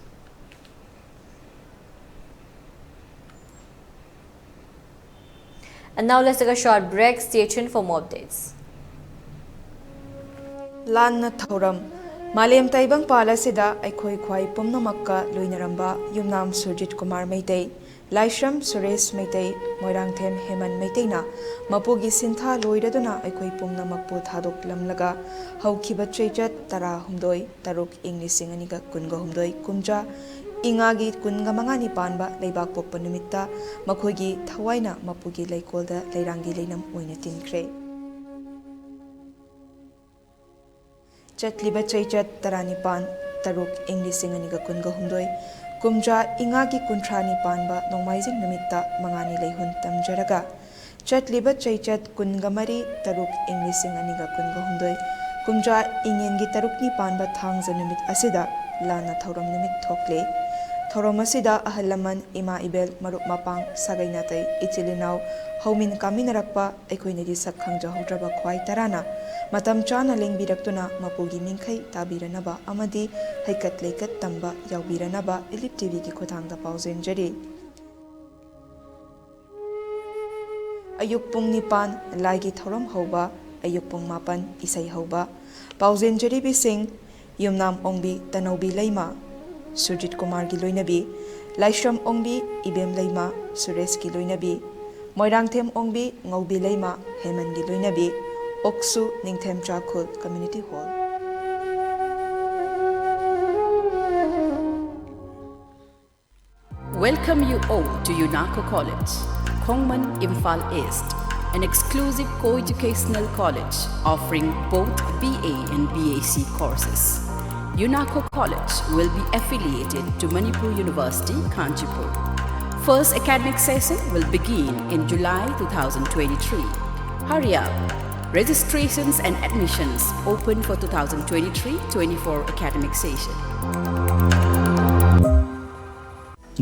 And now let's take a short break. Stay tuned for more updates. ꯂꯥꯟꯅ ꯊꯧꯔꯝ꯫ ꯃꯥꯂꯦꯝ ꯇꯥꯏꯕꯪꯄꯥꯜ ꯑꯁꯤꯗ ꯑꯩꯈꯣꯏ ꯈ꯭ꯋꯥꯏ ꯄꯨꯝꯅꯃꯛꯀ ꯂꯣꯏꯅꯔꯝꯕ ꯌꯨꯝꯅꯥꯝ ꯁꯨꯔꯖꯤꯠ ꯀꯨꯃꯥꯔ ꯃꯩꯇꯩ, ꯂꯥꯏꯁ꯭ꯔꯝ ꯁꯨꯔꯦꯁ ꯃꯩꯇꯩ, ꯃꯣꯏꯔꯥꯡꯊꯦꯝ ꯍꯦꯃꯟ ꯃꯩꯇꯩꯅ ꯃꯄꯨꯒꯤ ꯁꯤꯟꯊꯥ ꯂꯣꯏꯔꯗꯨꯅ ꯑꯩꯈꯣꯏ ꯄꯨꯝꯅꯃꯛꯄꯨ ꯊꯥꯗꯣꯛꯂꯝꯂꯒ ꯍꯧꯈꯤꯕ ꯆꯩꯆꯠ ꯇꯔꯥꯍꯨꯝꯗꯣꯏ ꯇꯔꯨꯛ ꯏꯪ ꯂꯤꯁꯤꯡ ꯑꯅꯤꯒ ꯀꯨꯟꯒ ꯍꯨꯝꯗꯣꯏ ꯀꯨꯝꯖꯥ ꯏꯉꯥꯒꯤ ꯀꯨꯟꯒ ꯃꯉꯥꯅꯤ ꯄꯥꯟꯕ ꯂꯩꯕꯥꯛꯄꯣꯛꯄ ꯅꯨꯃꯤꯠꯇ ꯃꯈꯣꯏꯒꯤ ꯊꯋꯥꯏꯅ ꯃꯄꯨꯒꯤ ꯂꯩꯀꯣꯜꯗ ꯂꯩꯔꯥꯡꯒꯤ ꯂꯩꯅꯝ ꯑꯣꯏꯅ ꯇꯤꯟꯈ꯭ꯔꯦ꯫ ꯆꯠꯂꯤꯕ ꯆꯩꯆꯠ ꯇꯔꯥꯅꯤꯄꯥꯟ ꯇꯔꯨꯛ ꯏꯪ ꯂꯤꯁꯤꯡ ꯑꯅꯤꯒ ꯀꯨꯟꯒ ꯍꯨꯝꯗꯣꯏ ꯀꯨꯝꯖꯥ ꯏꯉꯥꯒꯤ ꯀꯨꯟꯊ꯭ꯔꯥꯅꯤ ꯄꯥꯟꯕ ꯅꯣꯡꯃꯥꯏꯖꯤꯡ ꯅꯨꯃꯤꯠꯇ ꯃꯉꯥꯅꯤ ꯂꯩꯍꯨꯟ ꯇꯝꯖꯔꯒ ꯆꯠꯂꯤꯕ ꯆꯩꯆꯠ ꯀꯨꯟꯒ ꯃꯔꯤ ꯇꯔꯨꯛ ꯏꯪ ꯂꯤꯁꯤꯡ ꯑꯅꯤꯒ ꯀꯨꯟꯒ ꯍꯨꯝꯗꯣꯏ ꯀꯨꯝꯖꯥ ꯏꯉꯦꯟꯒꯤ ꯇꯔꯨꯛꯅꯤ ꯄꯥꯟꯕ ꯊꯥꯡꯖ ꯅꯨꯃꯤꯠ ꯑꯁꯤꯗ ꯂꯥꯟꯅ ꯊꯧꯔꯝ ꯅꯨꯃꯤꯠ ꯊꯣꯛꯂꯦ꯫ ꯊꯧꯔꯝ ꯑꯁꯤꯗ ꯑꯍꯜ ꯂꯃꯟ, ꯏꯃꯥ ꯏꯕꯦꯜ, ꯃꯔꯨꯞ ꯃꯄꯥꯡ, ꯁꯥꯒꯩ ꯅꯥꯇꯩ, ꯏꯆꯤꯜ ꯏꯅꯥꯎ, ꯍꯧꯃꯤꯟ ꯀꯥꯃꯤꯟꯅꯔꯛꯄ, ꯑꯩꯈꯣꯏꯅꯗꯤ ꯁꯛ ꯈꯪꯖꯍꯧꯗ꯭ꯔꯕ ꯈ꯭ꯋꯥꯏ ꯇꯔꯥꯅ ꯃꯇꯝ ꯆꯥꯅ ꯂꯦꯡꯕꯤꯔꯛꯇꯨꯅ ꯃꯄꯨꯒꯤ ꯃꯤꯡꯈꯩ ꯇꯥꯕꯤꯔꯅꯕ ꯑꯃꯗꯤ ꯍꯩꯀꯠ ꯂꯩꯀꯠ ꯇꯝꯕ ꯌꯥꯎꯕꯤꯔꯅꯕ ꯏꯂꯤꯞ ꯇꯤꯚꯤꯒꯤ ꯈꯨꯠꯊꯥꯡꯗ ꯄꯥꯎꯖꯦꯟꯖꯔꯤ꯫ ꯑꯌꯨꯛ ꯄꯨꯡ ꯅꯤꯄꯥꯟ ꯂꯥꯏꯒꯤ ꯊꯧꯔꯝ ꯍꯧꯕ, ꯑꯌꯨꯛ ꯄꯨꯡ ꯃꯥꯄꯟ ꯏꯁꯩ ꯍꯧꯕ꯫ ꯄꯥꯎꯖꯦꯟꯖꯔꯤꯕꯤꯁꯤꯡ: ꯌꯨꯝꯅꯥꯝ ꯑꯣꯡꯕꯤ ꯇꯅꯧꯕꯤ ꯂꯩꯃ, ꯁꯨꯔꯖꯤꯠ ꯀꯨꯃꯥꯔꯒꯤ ꯂꯣꯏꯅꯕꯤ, ꯂꯥꯏꯁ꯭ꯔꯝ ꯑꯣꯡꯕꯤ ꯏꯕꯦꯝ ꯂꯩꯃ, ꯁꯨꯔꯦꯁꯀꯤ ꯂꯣꯏꯅꯕꯤ, ꯃꯣꯏꯔꯥꯡꯊꯦꯝ ꯑꯣꯡꯕꯤ ꯉꯧꯕꯤ ꯂꯩꯃ, ꯍꯦꯃꯟꯒꯤ ꯂꯣꯏꯅꯕꯤ, ꯑꯣꯛꯁꯨ ꯅꯤꯡꯊꯦꯝ ꯆꯥꯈꯨꯜ community hall. Welcome you all to UNACO College, Khongman, Imphal East, an exclusive co-educational college offering both B A and B A C courses. UNACO College will be affiliated to Manipur University, Kanchipur. First academic session will begin in July two thousand twenty-three. Hurry up! Registrations and admissions open for two thousand twenty-three twenty-four academic session.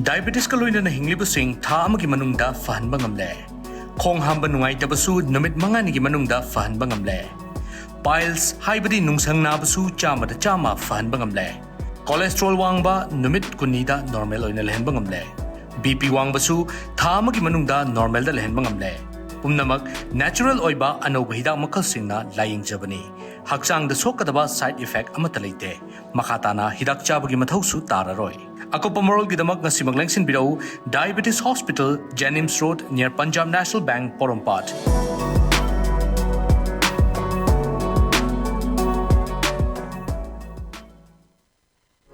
ꯗꯥꯏꯕꯦꯇꯤꯁꯀ ꯂꯣꯏꯅꯅ ꯍꯤꯡꯂꯤꯕꯁꯤꯡ ꯊꯥ ꯑꯃꯒꯤ ꯃꯅꯨꯡꯗ ꯐꯍꯟꯕ ꯉꯝꯂꯦ꯫ ꯈꯣꯡ ꯍꯥꯝꯕ ꯅꯨꯡꯉꯥꯏꯇꯕꯁꯨ ꯅꯨꯃꯤꯠ ꯃꯉꯥꯅꯤꯒꯤ ꯃꯅꯨꯡꯗ ꯐꯍꯟꯕ ꯉꯝꯂꯦ꯫ ꯄꯥꯏꯜꯁ ꯍꯥꯏꯕꯗꯤ ꯅꯨꯡꯁꯪ ꯅꯥꯕꯁꯨ ꯆꯥꯝꯃꯗ ꯆꯥꯝꯃ ꯐꯍꯟꯕ ꯉꯝꯂꯦ꯫ ꯀꯣꯂꯦꯁꯇ꯭ꯔꯣꯜ ꯋꯥꯡꯕ ꯅꯨꯃꯤꯠ ꯀꯨꯟꯅꯤꯗ ꯅꯣꯔꯃꯦꯜ ꯑꯣꯏꯅ ꯂꯩꯍꯟꯕ ꯉꯝꯂꯦ꯫ ꯕꯤ ꯄꯤ ꯋꯥꯡꯕꯁꯨ ꯊꯥ ꯑꯃꯒꯤ ꯃꯅꯨꯡꯗ ꯅꯣꯔꯃꯦꯜꯗ ꯂꯩꯍꯟꯕ ꯉꯝꯂꯦ꯫ ꯄꯨꯝꯅꯃꯛ ꯅꯦꯆꯔꯦꯜ ꯑꯣꯏꯕ ꯑꯅꯧꯕ ꯍꯤꯗꯥꯛ ꯃꯈꯜꯁꯤꯡꯅ ꯂꯥꯌꯦꯡꯖꯕꯅꯤ꯫ ꯍꯛꯆꯥꯡꯗ ꯁꯣꯛꯀꯗꯕ ꯁꯥꯏꯗ ꯏꯐꯦꯛ ꯑꯃꯠꯇ ꯂꯩꯇꯦ꯫ ꯃꯈꯥ ꯇꯥꯅ ꯍꯤꯗꯥꯛ ꯆꯥꯕꯒꯤ ꯃꯊꯧꯁꯨ ꯇꯥꯔꯔꯣꯏ꯫ ꯑꯀꯨꯞꯄ ꯃꯔꯣꯜꯒꯤꯗꯃꯛ ꯉꯁꯤꯃꯛ ꯂꯦꯡꯁꯤꯟꯕꯤꯔꯛꯎ, Diabetes Hospital, JNIMS Road, near Punjab National Bank, ꯄꯣꯔꯣꯝꯄꯥꯠ꯫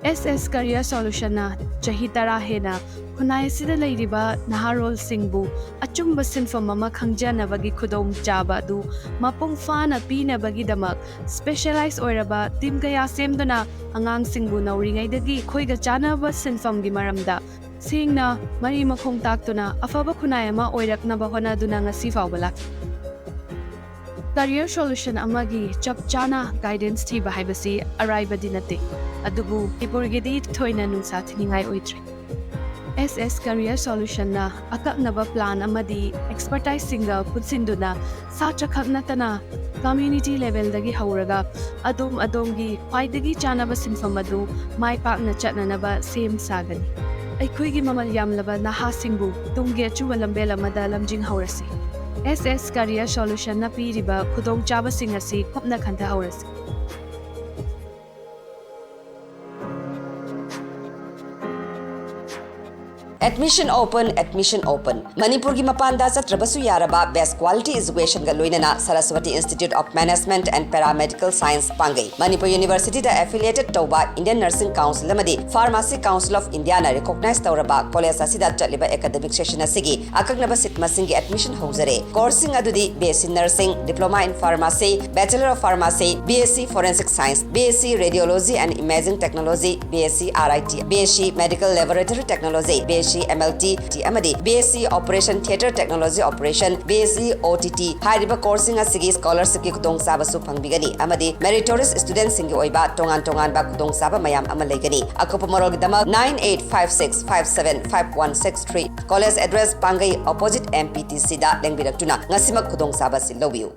ꯑꯦꯁ ꯑꯦꯁ Career Solutionꯅ ꯆꯍꯤ ꯇꯔꯥ ꯍꯦꯟꯅ ꯈꯨꯟꯅꯥꯏ ꯑꯁꯤꯗ ꯂꯩꯔꯤꯕ ꯅꯍꯥꯔꯣꯜꯁꯤꯡꯕꯨ ꯑꯆꯨꯝꯕ ꯁꯤꯟꯐꯝ ꯑꯃ ꯈꯪꯖꯅꯕꯒꯤ ꯈꯨꯗꯣꯡꯆꯥꯕ ꯑꯗꯨ ꯃꯄꯨꯡ ꯐꯥꯅ ꯄꯤꯅꯕꯒꯤꯗꯃꯛ specialize ꯑꯣꯏꯔꯕ team ꯀꯌꯥ ꯁꯦꯝꯗꯨꯅ ꯑꯉꯥꯡꯁꯤꯡꯕꯨ ꯅꯧꯔꯤꯉꯩꯗꯒꯤ ꯑꯩꯈꯣꯏꯒ ꯆꯥꯟꯅꯕ ꯁꯤꯟꯐꯝꯒꯤ ꯃꯔꯝꯗ ꯁꯦꯡꯅ ꯃꯔꯤ ꯃꯈꯣꯡ ꯇꯥꯛꯇꯨꯅ ꯑꯐꯕ ꯈꯨꯟꯅꯥꯏ ꯑꯃ ꯑꯣꯏꯔꯛꯅꯕ ꯍꯣꯠꯅꯗꯨꯅ ꯉꯁꯤ ꯐꯥꯎꯕ ꯂꯥꯛꯂꯤ꯫ Career Solution ꯑꯃꯒꯤ ꯆꯞ ꯆꯥꯅ guidance ꯊꯤꯕ ꯍꯥꯏꯕꯁꯤ ꯑꯔꯥꯏꯕꯗꯤ ꯅꯠꯇꯦ꯫ ꯑꯗꯨꯕꯨ ꯃꯅꯤꯄꯨꯔꯒꯤꯗꯤ ꯊꯣꯏꯅ ꯅꯨꯡꯁꯥ ꯊꯤꯅꯤꯡꯉꯥꯏ ꯑꯣꯏꯗ꯭ꯔꯦ꯫ ꯑꯦꯁ ꯑꯦꯁ Career Solutionꯅ ꯑꯀꯛꯅꯕ plan ꯑꯃꯗꯤ expertiseꯁꯤꯡꯒ ꯄꯨꯟꯁꯤꯟꯗꯨꯅ ꯁꯥꯇ꯭ꯔ ꯈꯛ ꯅꯠꯇꯅ community levelꯗꯒꯤ ꯍꯧꯔꯒ ꯑꯗꯣꯝ ꯑꯗꯣꯝꯒꯤ ꯈ꯭ꯋꯥꯏꯗꯒꯤ ꯆꯥꯅꯕ ꯁꯤꯟꯐꯝ ꯑꯗꯨ ꯃꯥꯏ ꯄꯥꯛꯅ ꯆꯠꯅꯅꯕ ꯁꯦꯝ ꯁꯥꯒꯅꯤ꯫ ꯑꯩꯈꯣꯏꯒꯤ ꯃꯃꯜ ꯌꯥꯝꯂꯕ ꯅꯍꯥꯁꯤꯡꯕꯨ ꯇꯨꯡꯒꯤ ꯑꯆꯨꯝꯕ ꯂꯝꯕꯦꯜ ꯑꯃꯗ ꯂꯝꯖꯤꯡꯍꯧꯔꯁꯤ꯫ ꯑꯦꯁ ꯑꯦꯁ Career Solutionꯅ ꯄꯤꯔꯤꯕ ꯈꯨꯗꯣꯡꯆꯥꯕꯁꯤꯡ ꯑꯁꯤ ꯀꯨꯞꯅ ꯈꯟꯊꯍꯧꯔꯁꯤ꯫ Admission open, admission open. ꯃꯅꯤꯄꯨꯔꯒꯤ ꯃꯄꯥꯟꯗ ꯆꯠꯇ꯭ꯔꯕꯁꯨ ꯌꯥꯔꯕ best quality educationꯒ ꯂꯣꯏꯅꯅ Saraswati Institute of Management and Paramedical Science ꯄꯥꯡꯒꯩ꯫ Manipur Universityꯗ affiliated ꯇꯧꯕ Indian Nursing Council ꯑꯃꯗꯤ Pharmacy Council of Indiaꯅ recognize ꯇꯧꯔꯕ college ꯑꯁꯤꯗ ꯆꯠꯂꯤꯕ academic session ꯑꯁꯤꯒꯤ ꯑꯀꯛꯅꯕ seat ꯃꯁꯤꯡꯒꯤ admission ꯍꯧꯖꯔꯦ꯫ Courseꯁꯤꯡ ꯑꯗꯨꯗꯤ B S C Nursing, Diploma in Pharmacy, Bachelor of Pharmacy, B S C Forensic Science, B S C Radiology and Imaging Technology, B S C R I T, B S C Medical Laboratory Technology, B S C M L T ꯑꯃꯗꯤ B S C Operation Theatre Technology Operation, B S C O T T ꯍꯥꯏꯔꯤꯕ courseꯁꯤꯡ ꯑꯁꯤꯒꯤ scholarshipꯀꯤ ꯈꯨꯗꯣꯡꯆꯥꯕꯁꯨ ꯐꯪꯕꯤꯒꯅꯤ ꯑꯃꯗꯤ meritorious studentꯁꯤꯡꯒꯤ ꯑꯣꯏꯕ ꯇꯣꯉꯥꯟ ꯇꯣꯉꯥꯟꯕ ꯈꯨꯗꯣꯡꯆꯥꯕ ꯃꯌꯥꯝ ꯑꯃ ꯂꯩꯒꯅꯤ꯫ ꯑꯀꯨꯞꯄ ꯃꯔꯣꯜꯒꯤꯗꯃꯛ nine eight five six five seven five one six three, college address ꯄꯥꯡꯒꯩ opposite M P T Cꯗ ꯂꯦꯡꯕꯤꯔꯛꯇꯨꯅ ꯉꯁꯤꯃꯛ ꯈꯨꯗꯣꯡꯆꯥꯕ ꯑꯁꯤ ꯂꯧꯕꯤꯌꯨ꯫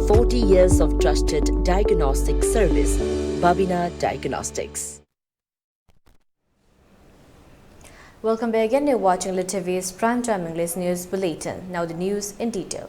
Forty years of trusted diagnostic service, Babina Diagnostics. Welcome back again. You're watching Lit TV's Prime Time English News Bulletin. Now the news in detail.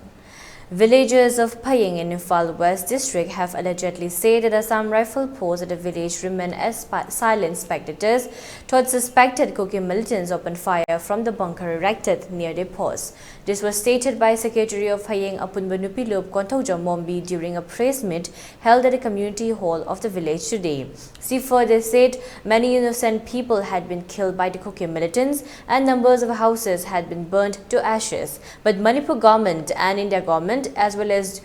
Villagers of Phayeng in Imphal West District have allegedly said that Assam Rifle post at the village remain as spa- silent spectators, though suspected Kuki militants opened fire from the bunker erected near the post. This was stated by Secretary of Phayeng Apunba Nupilop Konthoujam Mombi during a press meet held at the community hall of the village today. She further said many innocent people had been killed by the Kuki militants and numbers of houses had been burned to ashes. But Manipur government and India government as well as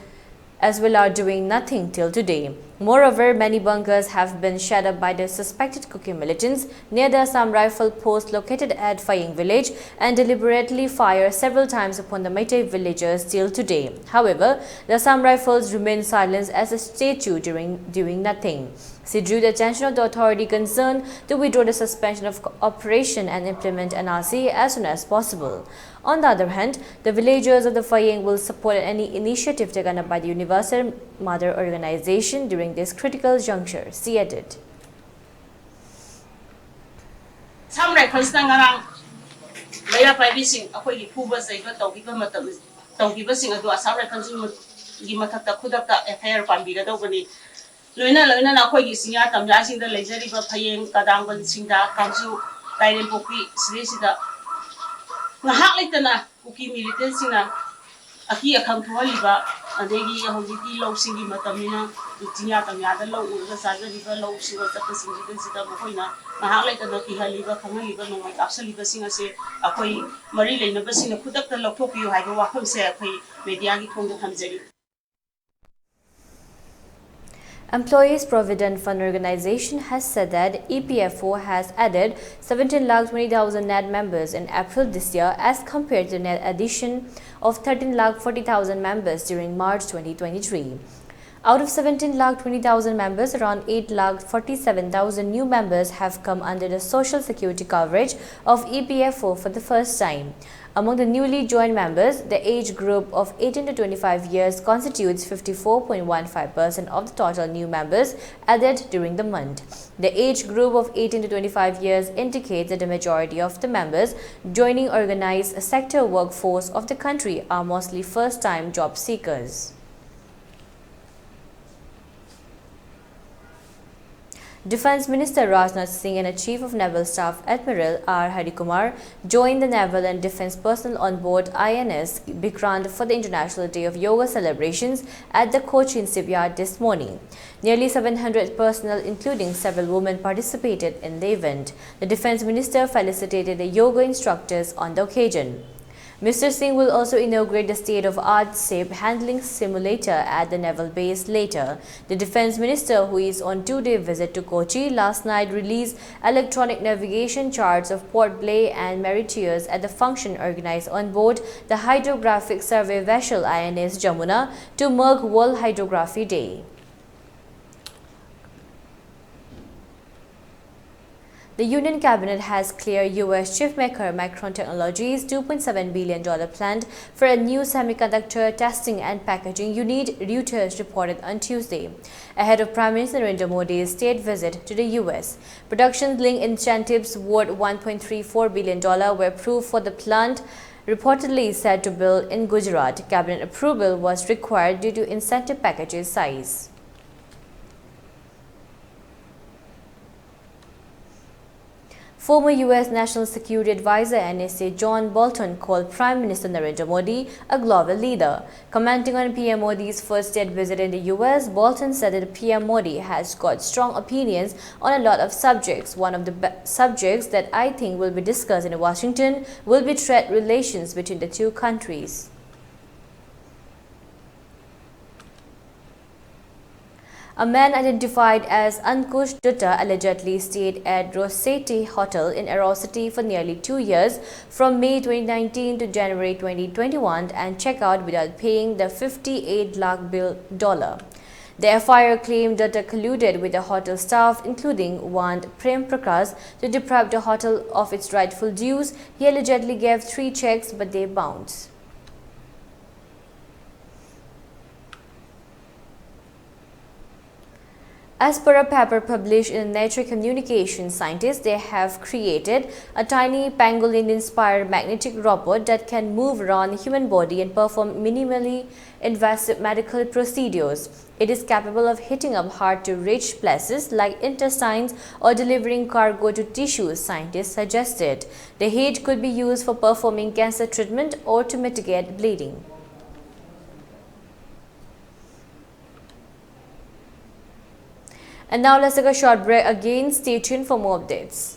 as well are doing nothing till today. Moreover, many bunkers have been shut up by the suspected Kuki militants near the Assam Rifle post located at Phayeng village and deliberately fire several times upon the Meitei villagers till today. However, the Assam Rifles remain silent as a statue during doing nothing. She drew the attention of the authority concerned to withdraw the suspension of co- operation and implement N R C as soon as possible. On the other hand, the villagers of the Phayeng will support any initiative taken up by the Universal Mother Organization during this critical juncture, she added. Assam Riflesꯅ ꯉꯔꯥꯡ ꯃꯩꯔꯥ ꯄꯥꯏꯕꯤꯁꯤꯡ ꯑꯩꯈꯣꯏꯒꯤ ꯐꯨꯕ ꯆꯩꯕ ꯇꯧꯈꯤꯕ ꯃꯇꯝ ꯇꯧꯈꯤꯕꯁꯤꯡ ꯑꯗꯨ Assam Riflesꯒꯤ ꯃꯊꯛꯇ ꯈꯨꯗꯛꯇ F I R ꯄꯥꯟꯕꯤꯒꯗꯧꯕꯅꯤ꯫ ꯂꯣꯏꯅ ꯂꯣꯏꯅꯅ ꯑꯩꯈꯣꯏꯒꯤ ꯆꯤꯡꯌꯥ ꯇꯝꯌꯥꯁꯤꯡꯗ ꯂꯩꯖꯔꯤꯕ ꯐꯌꯦꯡ, ꯀꯗꯥꯡꯕꯟ, ꯁꯤꯡꯗꯥ, ꯀꯥꯡꯖꯨ, ꯀꯥꯏꯔꯦꯝꯄꯣꯛꯄꯤ ꯁꯤꯗꯩꯁꯤꯗ ꯉꯥꯏꯍꯥꯛ ꯂꯩꯇꯅ ꯀꯨꯀꯤ militantꯁꯤꯡꯅ ꯑꯀꯤ ꯑꯈꯪ ꯊꯣꯛꯍꯜꯂꯤꯕ, ꯑꯗꯒꯤ ꯍꯧꯖꯤꯛꯇꯤ ꯂꯧꯁꯤꯡꯒꯤ ꯃꯇꯝꯅꯤꯅ ꯆꯤꯡꯌꯥ ꯇꯝꯌꯥꯗ ꯂꯧ ꯎꯔꯒ ꯆꯥꯖꯔꯤꯕ ꯂꯧ ꯁꯨꯕ ꯆꯠꯄꯁꯤꯡꯁꯤꯗꯩꯁꯤꯗ ꯃꯈꯣꯏꯅ ꯉꯥꯏꯍꯥꯛ ꯂꯩꯇꯅ ꯀꯤꯍꯜꯂꯤꯕ, ꯈꯪꯍꯜꯂꯤꯕ, ꯅꯣꯡꯃꯩ ꯀꯥꯞꯁꯜꯂꯤꯕꯁꯤꯡ ꯑꯁꯦ ꯑꯩꯈꯣꯏ ꯃꯔꯤ ꯂꯩꯅꯕꯁꯤꯡꯅ ꯈꯨꯗꯛꯇ ꯂꯧꯊꯣꯛꯄꯤꯌꯨ ꯍꯥꯏꯕ ꯋꯥꯐꯝꯁꯦ ꯑꯩꯈꯣꯏ mediaꯒꯤ ꯊꯣꯡꯗ ꯊꯝꯖꯔꯤ꯫ Employees Provident Fund Organization has said that E P F O has added seventeen lakh twenty thousand net members in April this year as compared to the net addition of thirteen lakh forty thousand members during March twenty twenty-three. Out of seventeen lakh twenty thousand members, around eight lakh forty-seven thousand new members have come under the social security coverage of E P F O for the first time. Among the newly joined members, the age group of eighteen to twenty-five years constitutes fifty-four point one five percent of the total new members added during the month. The age group of eighteen to twenty-five years indicates that the majority of the members joining organized sector workforce of the country are mostly first-time job seekers. Defense Minister Rajnath Singh and the Chief of Naval Staff Admiral R Harikumar joined the Naval and Defense personnel on board I N S Vikrant for the International Day of Yoga celebrations at the Cochin shipyard this morning. Nearly seven hundred personnel, including several women, participated in the event. The Defense Minister felicitated the yoga instructors on the occasion. Mister Singh will also inaugurate the state-of-art ship handling simulator at the naval base later. The defense minister, who is on two-day visit to Kochi, last night released electronic navigation charts of Port Blair and Mauritius at the function organized on board the hydrographic survey vessel I N S Jamuna to mark World Hydrography Day. The Union Cabinet has cleared U S chipmaker Micron Technology's two point seven billion dollars plant for a new semiconductor testing and packaging unit, Reuters reported on Tuesday, ahead of Prime Minister Narendra Modi's state visit to the U S. Production-linked incentives worth one point three four billion dollars were approved for the plant, reportedly set to build in Gujarat. Cabinet approval was required due to incentive packages size. Former U S National Security Advisor, N S A, John Bolton called Prime Minister Narendra Modi a global leader. Commenting on P M Modi's first state visit in the U S, Bolton said that P M Modi has got strong opinions on a lot of subjects. One of the be- subjects that I think will be discussed in Washington will be trade relations between the two countries. A man identified as Ankush Dutta allegedly stayed at Rossetti Hotel in Aero City for nearly two years, from May twenty nineteen to January twenty twenty-one, and checked out without paying the fifty-eight lakh bill dollar. The F I R claimed Dutta colluded with the hotel staff, including one Prem Prakash, to deprive the hotel of its rightful dues. He allegedly gave three checks, but they bounced. As per a paper published in Nature Communications, scientists, they have created a tiny pangolin-inspired magnetic robot that can move around the human body and perform minimally invasive medical procedures. It is capable of heating up hard-to-reach places like intestines or delivering cargo to tissues, scientists suggested. The heat could be used for performing cancer treatment or to mitigate bleeding. And now let's take a short break again. Stay tuned for more updates.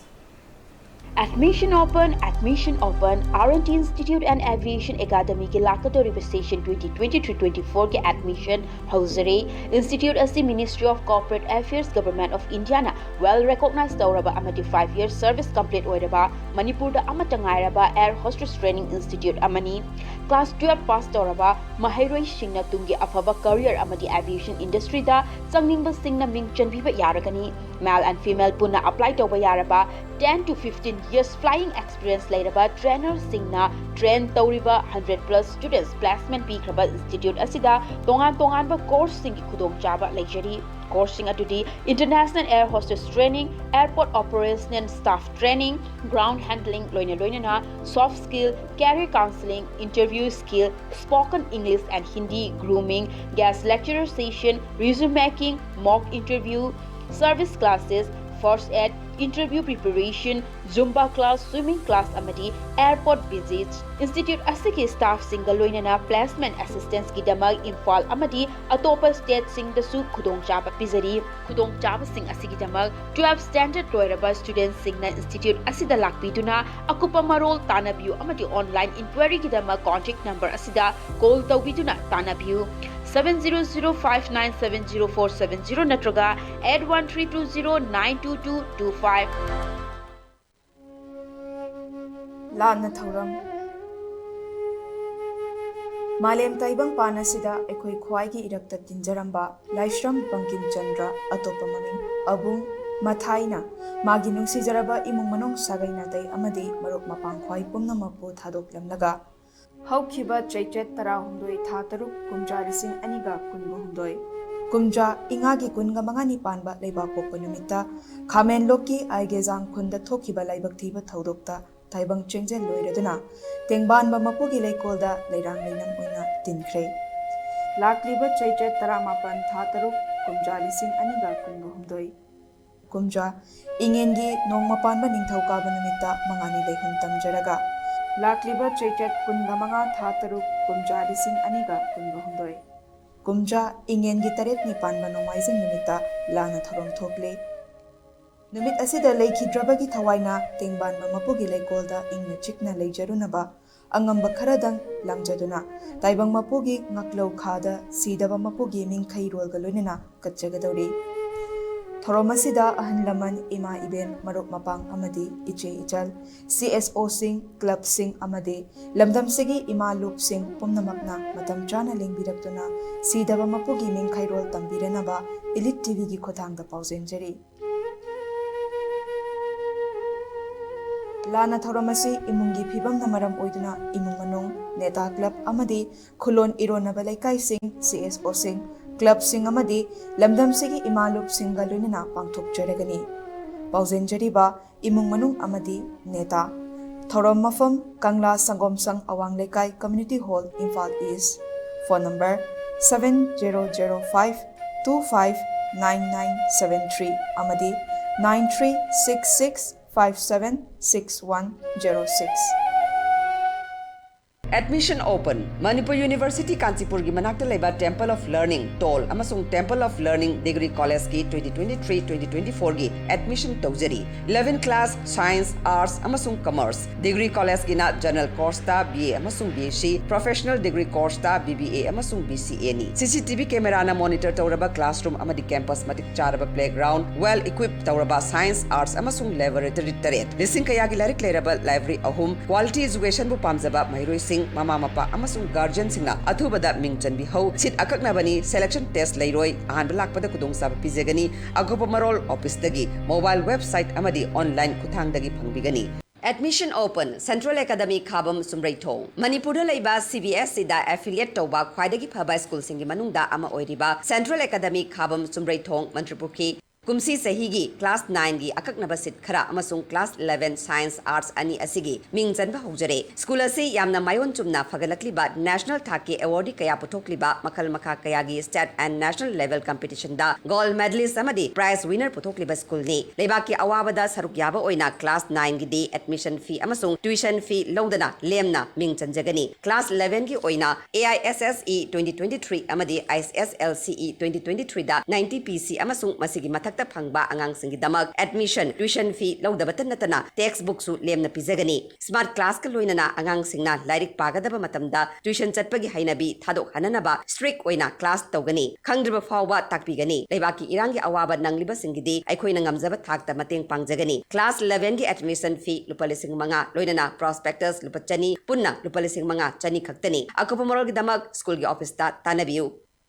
Admission open, admission open. R and T Institute and Aviation Academy ꯒꯤ ꯂꯥꯛꯀꯗꯧꯔꯤꯕ session twenty twenty-three twenty-four ꯒꯤ admission ꯍꯧꯖꯔꯦ꯫ Institute ꯑꯁꯤ Ministry of Corporate Affairs, Government of India ꯅ well recognized ꯇꯧꯔꯕ ꯑꯃꯗꯤ five year service complete ꯑꯣꯏꯔꯕ ꯃꯅꯤꯄꯨꯔꯗ ꯑꯃꯠꯇ ꯉꯥꯏꯔꯕ air hostess training institute ꯑꯃꯅꯤ꯫ Class twelve pass ꯇꯧꯔꯕ ꯃꯍꯩꯔꯣꯏꯁꯤꯡꯅ ꯇꯨꯡꯒꯤ ꯑꯐꯕ career ꯑꯃꯗꯤ aviation industry ꯗ ꯆꯪꯅꯤꯡꯕꯁꯤꯡꯅ ꯃꯤꯡ ꯆꯟꯕꯤꯕ ꯌꯥꯔꯒꯅꯤ꯫ Male and female ꯄꯨꯟꯅ apply ꯇꯧꯕ ꯌꯥꯔꯕ ten to fifteen years flying experience ꯂꯩꯔꯕ trainer ꯁꯤꯡꯅ train ꯇꯧꯔꯤꯕ hundred plus students placement ꯄꯤꯈ꯭ꯔꯕ institute ꯑꯁꯤꯗ ꯇꯣꯉꯥꯟ ꯇꯣꯉꯥꯟꯕ course ꯁꯤꯡꯒꯤ ꯈꯨꯗꯣꯡꯆꯥꯕ ꯂꯩꯖꯔꯤ꯫ Course ꯁꯤꯡ ꯑꯗꯨꯗꯤ International Air Hostess Training, Airport Operational Staff Training, Ground Handling ꯂꯣꯏꯅ ꯂꯣꯏꯅꯅ soft skill, career counseling, interview skill, spoken English and Hindi, grooming, guest lecturer session, resume making, mock interview, service classes, first aid, interview preparation, Zumba class, swimming class ꯑꯃꯗꯤ airport visits꯫ Institute ꯑꯁꯤꯒꯤ staff ꯁꯤꯡꯒ ꯂꯣꯏꯅꯅ placement assistance ꯀꯤꯗꯃꯛ ꯏꯝꯐꯥꯜ ꯑꯃꯗꯤ ꯑꯇꯣꯞꯄ state ꯁꯤꯡꯗꯁꯨ ꯈꯨꯗꯣꯡꯆꯥꯕ ꯄꯤꯖꯔꯤ꯫ ꯈꯨꯗꯣꯡꯆꯥꯕꯁꯤꯡ ꯑꯁꯤꯒꯤꯗꯃꯛ twelve standard ꯂꯣꯏꯔꯕ student ꯁꯤꯡꯅ institute ꯑꯁꯤꯗ ꯂꯥꯛꯄꯤꯗꯨꯅ ꯑꯀꯨꯞꯄ ꯃꯔꯣꯜ ꯇꯥꯟꯅꯕꯤꯌꯨ ꯑꯃꯗꯤ online inquiry ꯒꯤꯗꯃꯛ contact number ꯑꯁꯤꯗ call ꯇꯧꯕꯤꯗꯨꯅ ꯇꯥꯟꯅꯕꯤꯌꯨ, seven zero zero five nine seven zero four seven zero ꯅꯠꯇ꯭ꯔꯒ eight one three two zero nine two two two five꯫ ꯂꯥꯟꯅ ꯊꯧꯔꯝ꯫ ꯃꯥꯂꯦꯝ ꯇꯥꯏꯕꯪ ꯄꯥꯟ ꯑꯁꯤꯗ ꯑꯩꯈꯣꯏ ꯈ꯭ꯋꯥꯏꯒꯤ ꯏꯔꯛꯇ ꯇꯤꯟꯖꯔꯝꯕ ꯂꯥꯏꯁ꯭ꯔꯝ ꯕꯪꯀꯤꯝ ꯆꯟꯗ꯭ꯔ, ꯑꯇꯣꯞꯄ ꯃꯃꯤꯡ ꯑꯕꯨꯡ ꯃꯊꯥꯏꯅ, ꯃꯥꯒꯤ ꯅꯨꯡꯁꯤꯖꯔꯕ ꯏꯃꯨꯡ ꯃꯅꯨꯡ ꯁꯥꯒꯩ ꯅꯥꯇꯩ ꯑꯃꯗꯤ ꯃꯔꯨꯞ ꯃꯄꯥꯡ ꯈ꯭ꯋꯥꯏ ꯄꯨꯝꯅꯃꯛꯄꯨ ꯊꯥꯗꯣꯛꯂꯝꯂꯒ, ꯍꯧꯈꯤꯕ ꯆꯩꯆꯠ ꯇꯔꯥꯍꯨꯝꯗꯣꯏ ꯊꯥ ꯇꯔꯨꯛ ꯀꯨꯝꯖꯥ ꯂꯤꯁꯤꯡ ꯑꯅꯤꯒ ꯀꯨꯟꯒ ꯍꯨꯝꯗꯣꯏ, ꯀꯨꯝꯖꯥ ꯏꯉꯥꯒꯤ ꯀꯨꯟꯒ ꯃꯉꯥꯅꯤ ꯄꯥꯟꯕ ꯂꯩꯕꯥꯛꯄꯣꯛꯄ ꯅꯨꯃꯤꯠꯇ ꯈꯥꯃꯦꯟꯂꯣꯛꯀꯤ ꯑꯥꯏꯒꯦꯖꯥꯡ ꯈꯨꯟꯗ ꯊꯣꯛꯈꯤꯕ ꯂꯥꯏꯕꯛ ꯊꯤꯕ ꯊꯧꯗꯣꯛꯇ ꯇꯥꯏꯕꯪ ꯆꯦꯡꯖꯦꯜ ꯂꯣꯏꯔꯗꯨꯅ ꯇꯦꯡꯕꯥꯟꯕ ꯃꯄꯨꯒꯤ ꯂꯩꯀꯣꯜꯗ ꯂꯩꯔꯥꯡ ꯂꯩꯅꯝ ꯑꯣꯏꯅ ꯇꯤꯟꯈ꯭ꯔꯦ꯫ ꯂꯥꯛꯂꯤꯕ ꯆꯩꯆꯠ ꯇꯔꯥꯃꯥꯄꯟ ꯊꯥ ꯇꯔꯨꯛ ꯀꯨꯝꯖꯥ ꯂꯤꯁꯤꯡ ꯑꯅꯤꯒ ꯀꯨꯟꯒ ꯍꯨꯝꯗꯣꯏ, ꯀꯨꯝꯖꯥ ꯏꯉꯦꯟꯒꯤ ꯅꯣꯡꯃ ꯄꯥꯟꯕ ꯅꯤꯡꯊꯧꯀꯥꯕ ꯅꯨꯃꯤꯠꯇ ꯃꯉꯥꯅꯤ ꯂꯩꯍꯨꯝ ꯇꯝꯖꯔꯒ, ꯂꯥꯛꯂꯤꯕ ꯆꯩꯆꯠ ꯀꯨꯟꯒ ꯃꯉꯥ ꯊꯥ ꯇꯔꯨꯛ ꯀꯨꯝꯖꯥ ꯂꯤꯁꯤꯡ ꯑꯅꯤꯒ ꯀꯨꯟꯒ ꯍꯨꯝꯗꯣꯏ, ꯀꯨꯝꯖꯥ ꯏꯉꯦꯟꯒꯤ ꯇꯔꯦꯠꯅꯤ ꯄꯥꯟꯕ ꯅꯣꯡꯃꯥꯏꯖꯤꯡ ꯅꯨꯃꯤꯠꯇ ꯂꯥꯟꯅ ꯊꯧꯔꯝ ꯊꯣꯛꯂꯦ꯫ ꯅꯨꯃꯤꯠ ꯑꯁꯤꯗ ꯂꯩꯈꯤꯗ꯭ꯔꯕꯒꯤ ꯊꯋꯥꯏꯅ ꯇꯦꯡꯕꯥꯟꯕ ꯃꯄꯨꯒꯤ ꯂꯩꯀꯣꯜꯗ ꯏꯪꯅ ꯆꯤꯛꯅ ꯂꯩꯖꯔꯨꯅꯕ ꯑꯉꯝꯕ ꯈꯔꯗꯪ ꯂꯥꯡꯖꯗꯨꯅ ꯇꯥꯏꯕꯪ ꯃꯄꯨꯒꯤ ꯉꯥꯛꯂꯧ ꯈꯥꯗ ꯁꯤꯗꯕ ꯃꯄꯨꯒꯤ ꯃꯤꯡꯈꯩꯔꯣꯜꯒ ꯂꯣꯏꯅꯅ ꯀꯠꯆꯒꯗꯧꯔꯤ꯫ ꯊꯧꯔꯝ ꯑꯁꯤꯗ ꯑꯍꯜ ꯂꯃꯟ, ꯏꯃꯥ ꯏꯕꯦꯟ, ꯃꯔꯨꯞ ꯃꯄꯥꯡ ꯑꯃꯗꯤ ꯏꯆꯦ ꯏꯆꯜ, ꯁꯤ ꯑꯦꯁ ꯑꯣꯁꯤꯡ, ꯀ꯭ꯂꯕꯁꯤꯡ ꯑꯃꯗꯤ ꯂꯝꯗꯝꯁꯤꯒꯤ ꯏꯃꯥ ꯂꯨꯞꯁꯤꯡ ꯄꯨꯝꯅꯃꯛꯅ ꯃꯇꯝ ꯆꯥꯅ ꯂꯦꯡꯕꯤꯔꯛꯇꯨꯅ ꯁꯤꯗꯕ ꯃꯄꯨꯒꯤ ꯃꯤꯡꯈꯩꯔꯣꯜ ꯇꯝꯕꯤꯔꯅꯕ ꯏꯂꯤꯠ ꯇꯤꯚꯤꯒꯤ ꯈꯨꯠꯊꯥꯡꯗ ꯄꯥꯎꯖꯦꯟꯖꯔꯤ꯫ ꯂꯥꯟꯅ ꯊꯧꯔꯝ ꯑꯁꯤ ꯏꯃꯨꯡꯒꯤ ꯐꯤꯕꯝꯅ ꯃꯔꯝ ꯑꯣꯏꯗꯨꯅ ꯏꯃꯨꯡ ꯃꯅꯨꯡ, ꯅꯦꯇꯥ ꯀ꯭ꯂꯕ ꯑꯃꯗꯤ ꯈꯨꯂꯣꯟ ꯏꯔꯣꯟꯅꯕ ꯂꯩꯀꯥꯏꯁꯤꯡ, ꯁꯤ ꯑꯦꯁ ꯑꯣꯁꯤꯡ, ꯀ꯭ꯂꯕꯁꯤꯡ ꯑꯃꯗꯤ ꯂꯝꯗꯝꯁꯤꯒꯤ ꯏꯃꯥ ꯂꯨꯞꯁꯤꯡꯒ ꯂꯣꯏꯅꯅ ꯄꯥꯡꯊꯣꯛꯆꯔꯒꯅꯤ꯫ ꯄꯥꯎꯖꯦꯟꯖꯔꯤꯕ ꯏꯃꯨꯡ ꯃꯅꯨꯡ ꯑꯃꯗꯤ ꯅꯦꯇꯥ꯫ ꯊꯧꯔꯝ ꯃꯐꯝ, ꯀꯪꯂꯥ ꯁꯪꯒꯣꯝ ꯁꯪ ꯑꯋꯥꯡ ꯂꯩꯀꯥꯏ, community hall, Imphal east. Phone number seven zero zero five two five nine nine seven three ꯑꯃꯗꯤ nine three six six five seven six one zero six꯫ Admission open. Manipur University ꯀꯥꯟꯆꯤꯄꯨꯔꯒꯤ ꯃꯅꯥꯛꯇ ꯂꯩꯕ Temple of Learning, ꯇꯣꯜ, ꯑꯃꯁꯨꯡ Temple of Learning Degree College ꯀꯤ twenty twenty-three twenty twenty-four ꯒꯤ admission ꯇꯧꯖꯔꯤ꯫ Eleven class, Science, Arts ꯑꯃꯁꯨꯡ Commerce꯫ Degree College ꯀꯤꯅ General Course ꯇ B A ꯑꯃꯁꯨꯡ B S C, Professional Degree Course ꯇ B B A ꯑꯃꯁꯨꯡ B C A ꯅꯤ꯫ C C T V camera ꯅ monitor ꯇꯧꯔꯕ classroom ꯑꯃꯗꯤ campus ꯃꯇꯤꯛ ꯆꯥꯔꯕ playground, well equipped ꯇꯧꯔꯕ Science, Arts ꯑꯃꯁꯨꯡ Laboratory ꯇꯔꯦꯠ, ꯂꯤꯁꯤꯡ ꯀꯌꯥꯒꯤ ꯂꯥꯏꯔꯤꯛ ꯂꯩꯔꯕ library ꯑꯍꯨꯝ, quality education ꯕꯨ ꯄꯥꯝꯖꯕ ꯃꯍꯩꯔꯣꯏꯁꯤꯡ ꯃꯃꯥ ꯃꯄꯥ ꯑꯃꯁꯨꯡ ꯒꯥꯔꯖꯤꯌꯟꯁꯤꯡꯅ ꯑꯊꯨꯕꯗ ꯃꯤꯡ ꯆꯟꯕꯤꯍꯧ꯫ ꯁꯤꯠ ꯑꯀꯛꯅꯕꯅꯤ, ꯁꯦꯂꯦꯛꯁꯟ ꯇꯦꯁ ꯂꯩꯔꯣꯏ꯫ ꯑꯍꯥꯟꯕ ꯂꯥꯛꯄꯗ ꯈꯨꯗꯣꯡꯆꯥꯕ ꯄꯤꯖꯒꯅꯤ꯫ ꯑꯀꯨꯞꯄ ꯃꯔꯣꯜ ꯑꯣꯐꯤꯁꯇꯒꯤ, ꯃꯣꯕꯥꯏꯜ ꯋꯦꯕꯁꯥꯏꯠ ꯑꯃꯗꯤ ꯑꯣꯟꯂꯥꯏꯟ ꯈꯨꯠꯊꯥꯡꯗꯒꯤ ꯐꯪꯕꯤꯒꯅꯤ꯫ Admission open, Central Academy ꯈꯥꯕꯝ ꯆꯨꯝꯔꯩꯊꯣꯡ꯫ ꯃꯅꯤꯄꯨꯔꯗ ꯂꯩꯕ CBSEꯗ affiliate ꯇꯧꯕ ꯈ꯭ꯋꯥꯏꯗꯒꯤ ꯐꯕ ꯁ꯭ꯀꯨꯜꯁꯤꯡꯒꯤ ꯃꯅꯨꯡꯗ ꯑꯃ ꯑꯣꯏꯔꯤꯕ Central Academy ꯈꯥꯕꯝ ꯆꯨꯝꯔꯩꯊꯣꯡ, ꯃꯟꯇ꯭ꯔꯤꯄꯨꯈ꯭ꯔꯤ, ꯀꯨꯝꯁꯤ ꯆꯍꯤꯒꯤ class nineꯒꯤ ꯑꯀꯛꯅꯕ ꯁꯤꯠ ꯈꯔ ꯑꯃꯁꯨꯡ class eleven science arts ꯑꯅꯤ ꯑꯁꯤꯒꯤ ꯃꯤꯡ ꯆꯟꯕ ꯍꯧꯖꯔꯦ꯫ ꯁ꯭ꯀꯨꯜ ꯑꯁꯤ ꯌꯥꯝꯅ ꯃꯥꯏꯑꯣꯟ ꯆꯨꯝꯅ ꯐꯒꯠꯂꯛꯂꯤꯕ, national ꯊꯥꯛꯀꯤ awardꯗꯤ ꯀꯌꯥ ꯄꯨꯊꯣꯛꯂꯤꯕ, ꯃꯈꯜ ꯃꯈꯥ ꯀꯌꯥꯒꯤ state and national level competitionꯗ gold medalist ꯑꯃꯗꯤ prize winner ꯄꯨꯊꯣꯛꯂꯤꯕ ꯁ꯭ꯀꯨꯜꯅꯤ꯫ ꯂꯩꯕꯥꯛꯀꯤ ꯑꯋꯥꯕꯗ ꯁꯔꯨꯛ ꯌꯥꯕ ꯑꯣꯏꯅ class nineꯒꯤꯗꯤ admission fee ꯑꯃꯁꯨꯡ tuition fee ꯂꯧꯗꯅ ꯂꯦꯝꯅ ꯃꯤꯡ ꯆꯟꯖꯒꯅꯤ꯫ Class elevenꯒꯤ ꯑꯣꯏꯅ AISSE twenty twenty three ꯑꯃꯗꯤ ISSLCE twenty twenty threeꯗ ninety PC ꯑꯃꯁꯨꯡ ꯃꯁꯤꯒꯤ ꯃꯊꯛꯇ ꯐꯪꯕ ꯑꯉꯥꯡꯁꯤꯡꯒꯤꯗꯃꯛ admission, tuition fee ꯂꯧꯗꯕꯇ ꯅꯠꯇꯅ textbookꯁꯨ ꯂꯦꯝꯅ ꯄꯤꯖꯒꯅꯤ꯫ Smart classꯀ ꯂꯣꯏꯅꯅ ꯑꯉꯥꯡꯁꯤꯡꯅ ꯂꯥꯏꯔꯤꯛ ꯄꯥꯒꯗꯕ ꯃꯇꯝꯗ tuition ꯆꯠꯄꯒꯤ ꯍꯩꯅꯕꯤ ꯊꯥꯗꯣꯛꯍꯟꯅꯅꯕ strict ꯑꯣꯏꯅ class ꯇꯧꯒꯅꯤ꯫ ꯈꯪꯗ꯭ꯔꯤꯕ ꯐꯥꯎꯕ ꯇꯥꯛꯄꯤꯒꯅꯤ꯫ ꯂꯩꯕꯥꯛꯀꯤ ꯏꯔꯥꯡꯒꯤ ꯑꯋꯥꯕ ꯅꯪꯂꯤꯕꯁꯤꯡꯒꯤꯗꯤ ꯑꯩꯈꯣꯏꯅ ꯉꯝꯖꯕ ꯊꯥꯛꯇ ꯃꯇꯦꯡ ꯄꯥꯡꯖꯒꯅꯤ꯫ Class elevenꯒꯤ admission fee ꯂꯨꯄꯥ ꯂꯤꯁꯤꯡ ꯃꯉꯥ, ꯂꯣꯏꯅꯅ prospectus ꯂꯨꯄꯥ ꯆꯅꯤ, ꯄꯨꯟꯅ ꯂꯨꯄꯥ ꯂꯤꯁꯤꯡ ꯃꯉꯥ ꯆꯅꯤ ꯈꯛꯇꯅꯤ꯫ ꯑꯀꯨꯞꯄ ꯃꯔꯣꯜꯒꯤꯗꯃꯛ ꯁ꯭ꯀꯨꯜꯒꯤ ꯑꯣꯐꯤꯁꯇ ꯇꯥꯟꯅꯕꯤꯌꯨ꯫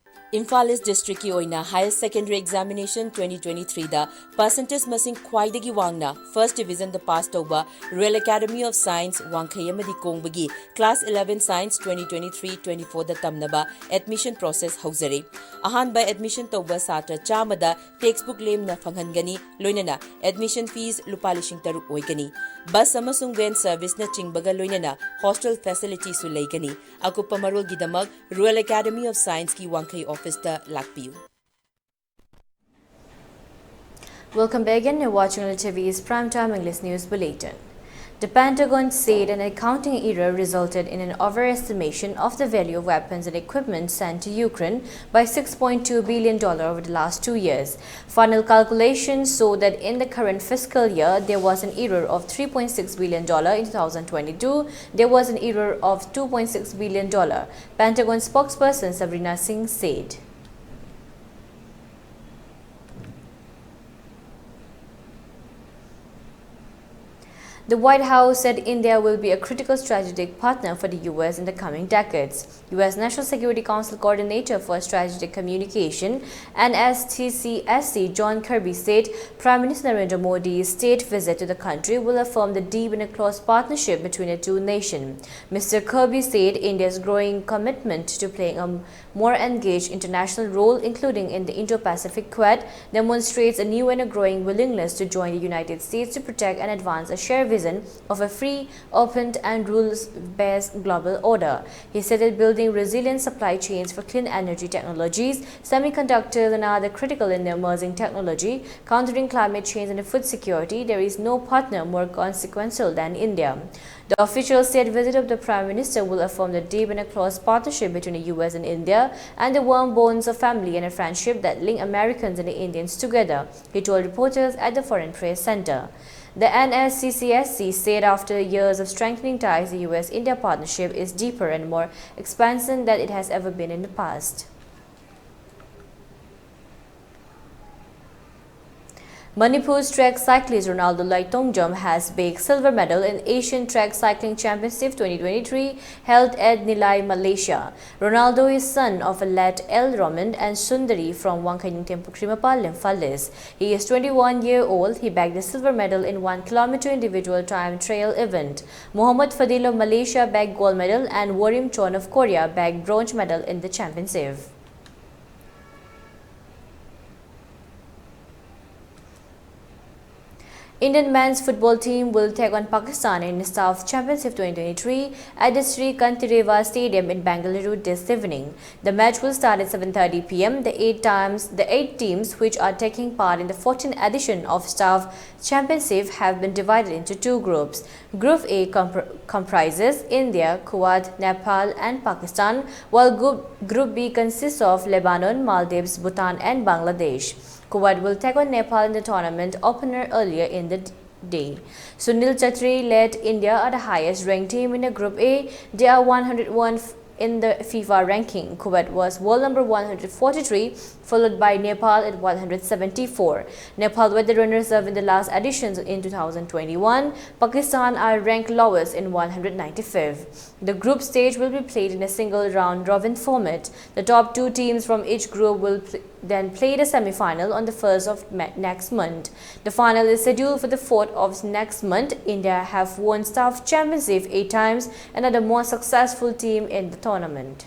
ꯏꯝꯐꯥꯜ ꯏꯁ ꯗꯤꯁꯇ꯭ꯔꯤꯛꯀꯤ ꯑꯣꯏꯅ higher secondary examination twenty twenty threeꯗ percentage ꯃꯁꯤꯡ ꯈ꯭ꯋꯥꯏꯗꯒꯤ ꯋꯥꯡꯅ first divisionꯗ pass ꯇꯧꯕ Royal Academy of Science ꯋꯥꯡꯈꯩ ꯑꯃꯗꯤ ꯀꯣꯡꯕꯒꯤ class eleven science twenty twenty three twenty fourꯗ ꯇꯝꯅꯕ admission process ꯍꯧꯖꯔꯦ꯫ ꯑꯍꯥꯟꯕ admission ꯇꯧꯕ ꯁꯥꯇ꯭ꯔ ꯆꯥꯝꯃꯗ textbook ꯂꯦꯝꯅ ꯐꯪꯍꯟꯒꯅꯤ, ꯂꯣꯏꯅꯅ admission fees ꯂꯨꯄꯥ ꯂꯤꯁꯤꯡ ꯇꯔꯨꯛ ꯑꯣꯏꯒꯅꯤ꯫ Bus ꯑꯃꯁꯨꯡ van serviceꯅꯆꯤꯡꯕꯒ ꯂꯣꯏꯅꯅ hostel facilityꯁꯨ ꯂꯩꯒꯅꯤ꯫ ꯑꯀꯨꯞꯄ ꯃꯔꯣꯜꯒꯤꯗꯃꯛ Royal Academy of Scienceꯀꯤ ꯋꯥꯡꯈꯩ ꯑꯣꯐꯤꯁꯇ ꯂꯥꯛꯄꯤꯌꯨ꯫ Welcome back again. You're watching L T V's Prime Time English News Bulletin. The Pentagon said an accounting error resulted in an overestimation of the value of weapons and equipment sent to Ukraine by six point two billion dollars over the last two years. Final calculations show that in the current fiscal year, there was an error of three point six billion dollars. In two thousand twenty-two, there was an error of two point six billion dollars, Pentagon spokesperson Sabrina Singh said. The White House said India will be a critical strategic partner for the U S in the coming decades. U S National Security Council Coordinator for Strategic Communication, N S C C S C, John Kirby said Prime Minister Narendra Modi's state visit to the country will affirm the deep and close partnership between the two nations. Mister Kirby said India's growing commitment to playing a more engaged international role, including in the Indo-Pacific Quad, demonstrates a new and a growing willingness to join the United States to protect and advance a shared vision of a free, open, and rules-based global order. He said that building resilient supply chains for clean energy technologies, semiconductors, and other critical and emerging technology, countering climate change and food security, there is no partner more consequential than India. The official state visit of the Prime Minister will affirm the deep and close partnership between the U S and India and the warm bonds of family and a friendship that link Americans and Indians together, he told reporters at the Foreign Press Center. The N S C C S C said after years of strengthening ties, the U S India partnership is deeper and more expansive than it has ever been in the past. Manipur's track cyclist Ronaldo Laitongjam has bagged silver medal in Asian Track Cycling Championship twenty twenty-three held at Nilai, Malaysia. Ronaldo is son of a late L. Roman and Sundari from Wangkhaiying Thempukhrih Mapal, Imphal East. He is twenty-one year old. He bagged the silver medal in one kilometer individual time trial event. Mohammad Fadil of Malaysia bagged gold medal and Worim Chon of Korea bagged bronze medal in the championship. Indian men's football team will take on Pakistan in SAFF Championship twenty twenty-three at the Sri Kanteerava Stadium in Bengaluru this evening. The match will start at seven thirty p m. The eight times, the eight teams which are taking part in the fourteenth edition of SAFF Championship have been divided into two groups. Group A compr- comprises India, Kuwait, Nepal, and Pakistan, while Group, Group B consists of Lebanon, Maldives, Bhutan, and Bangladesh. Kuwait will take on Nepal in the tournament opener earlier in the d- day. Sunil Chhetri led India are the highest ranked team in the Group A. They are one hundred one in the FIFA ranking. Kuwait was world number one hundred forty-three, followed by Nepal at one hundred seventy-four. Nepal were the runners-up in the last editions in two thousand twenty-one. Pakistan are ranked lowest in one hundred ninety-fifth. The group stage will be played in a single round robin format. The top two teams from each group will pl- then play the semi-final on the first of ma- next month. The final is scheduled for the fourth of next month. India have won CAF Championship eight times and are the most successful team in the tournament.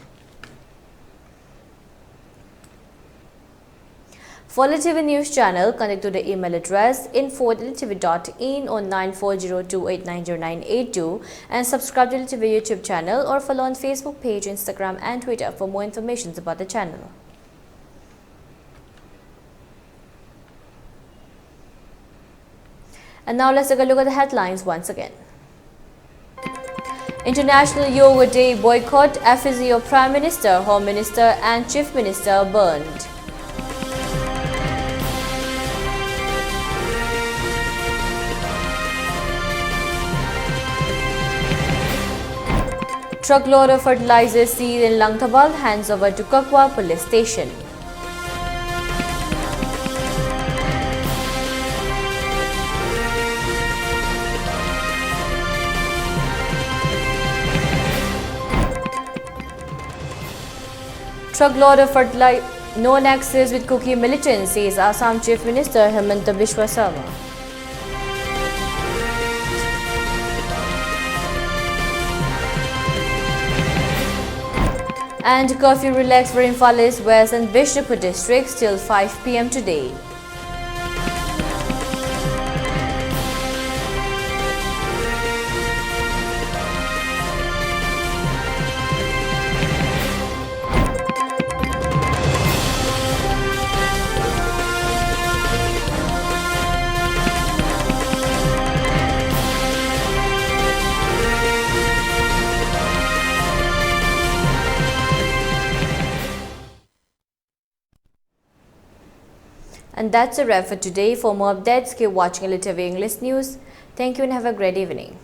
For L T V News Channel, connect to the email address info at L T V dot in or nine four zero two eight nine zero nine eight two and subscribe to L T V YouTube channel or follow on Facebook page, Instagram and Twitter for more information about the channel. And now let's take a look at the headlines once again. International Yoga Day boycott, F S C O Prime Minister, Home Minister and Chief Minister burned. Truckload of fertilizer seized in Langthabal hands over to Kakwa Police Station. Truckload of fertilizer, no nexus with Kuki militants, says Assam Chief Minister Himanta Biswa Sarma. And curfew relaxed for Imphal East, West and Bishnupur districts till five p.m. today. And that's a wrap for today. For more updates, keep watching L T V English News. Thank you and have a great evening.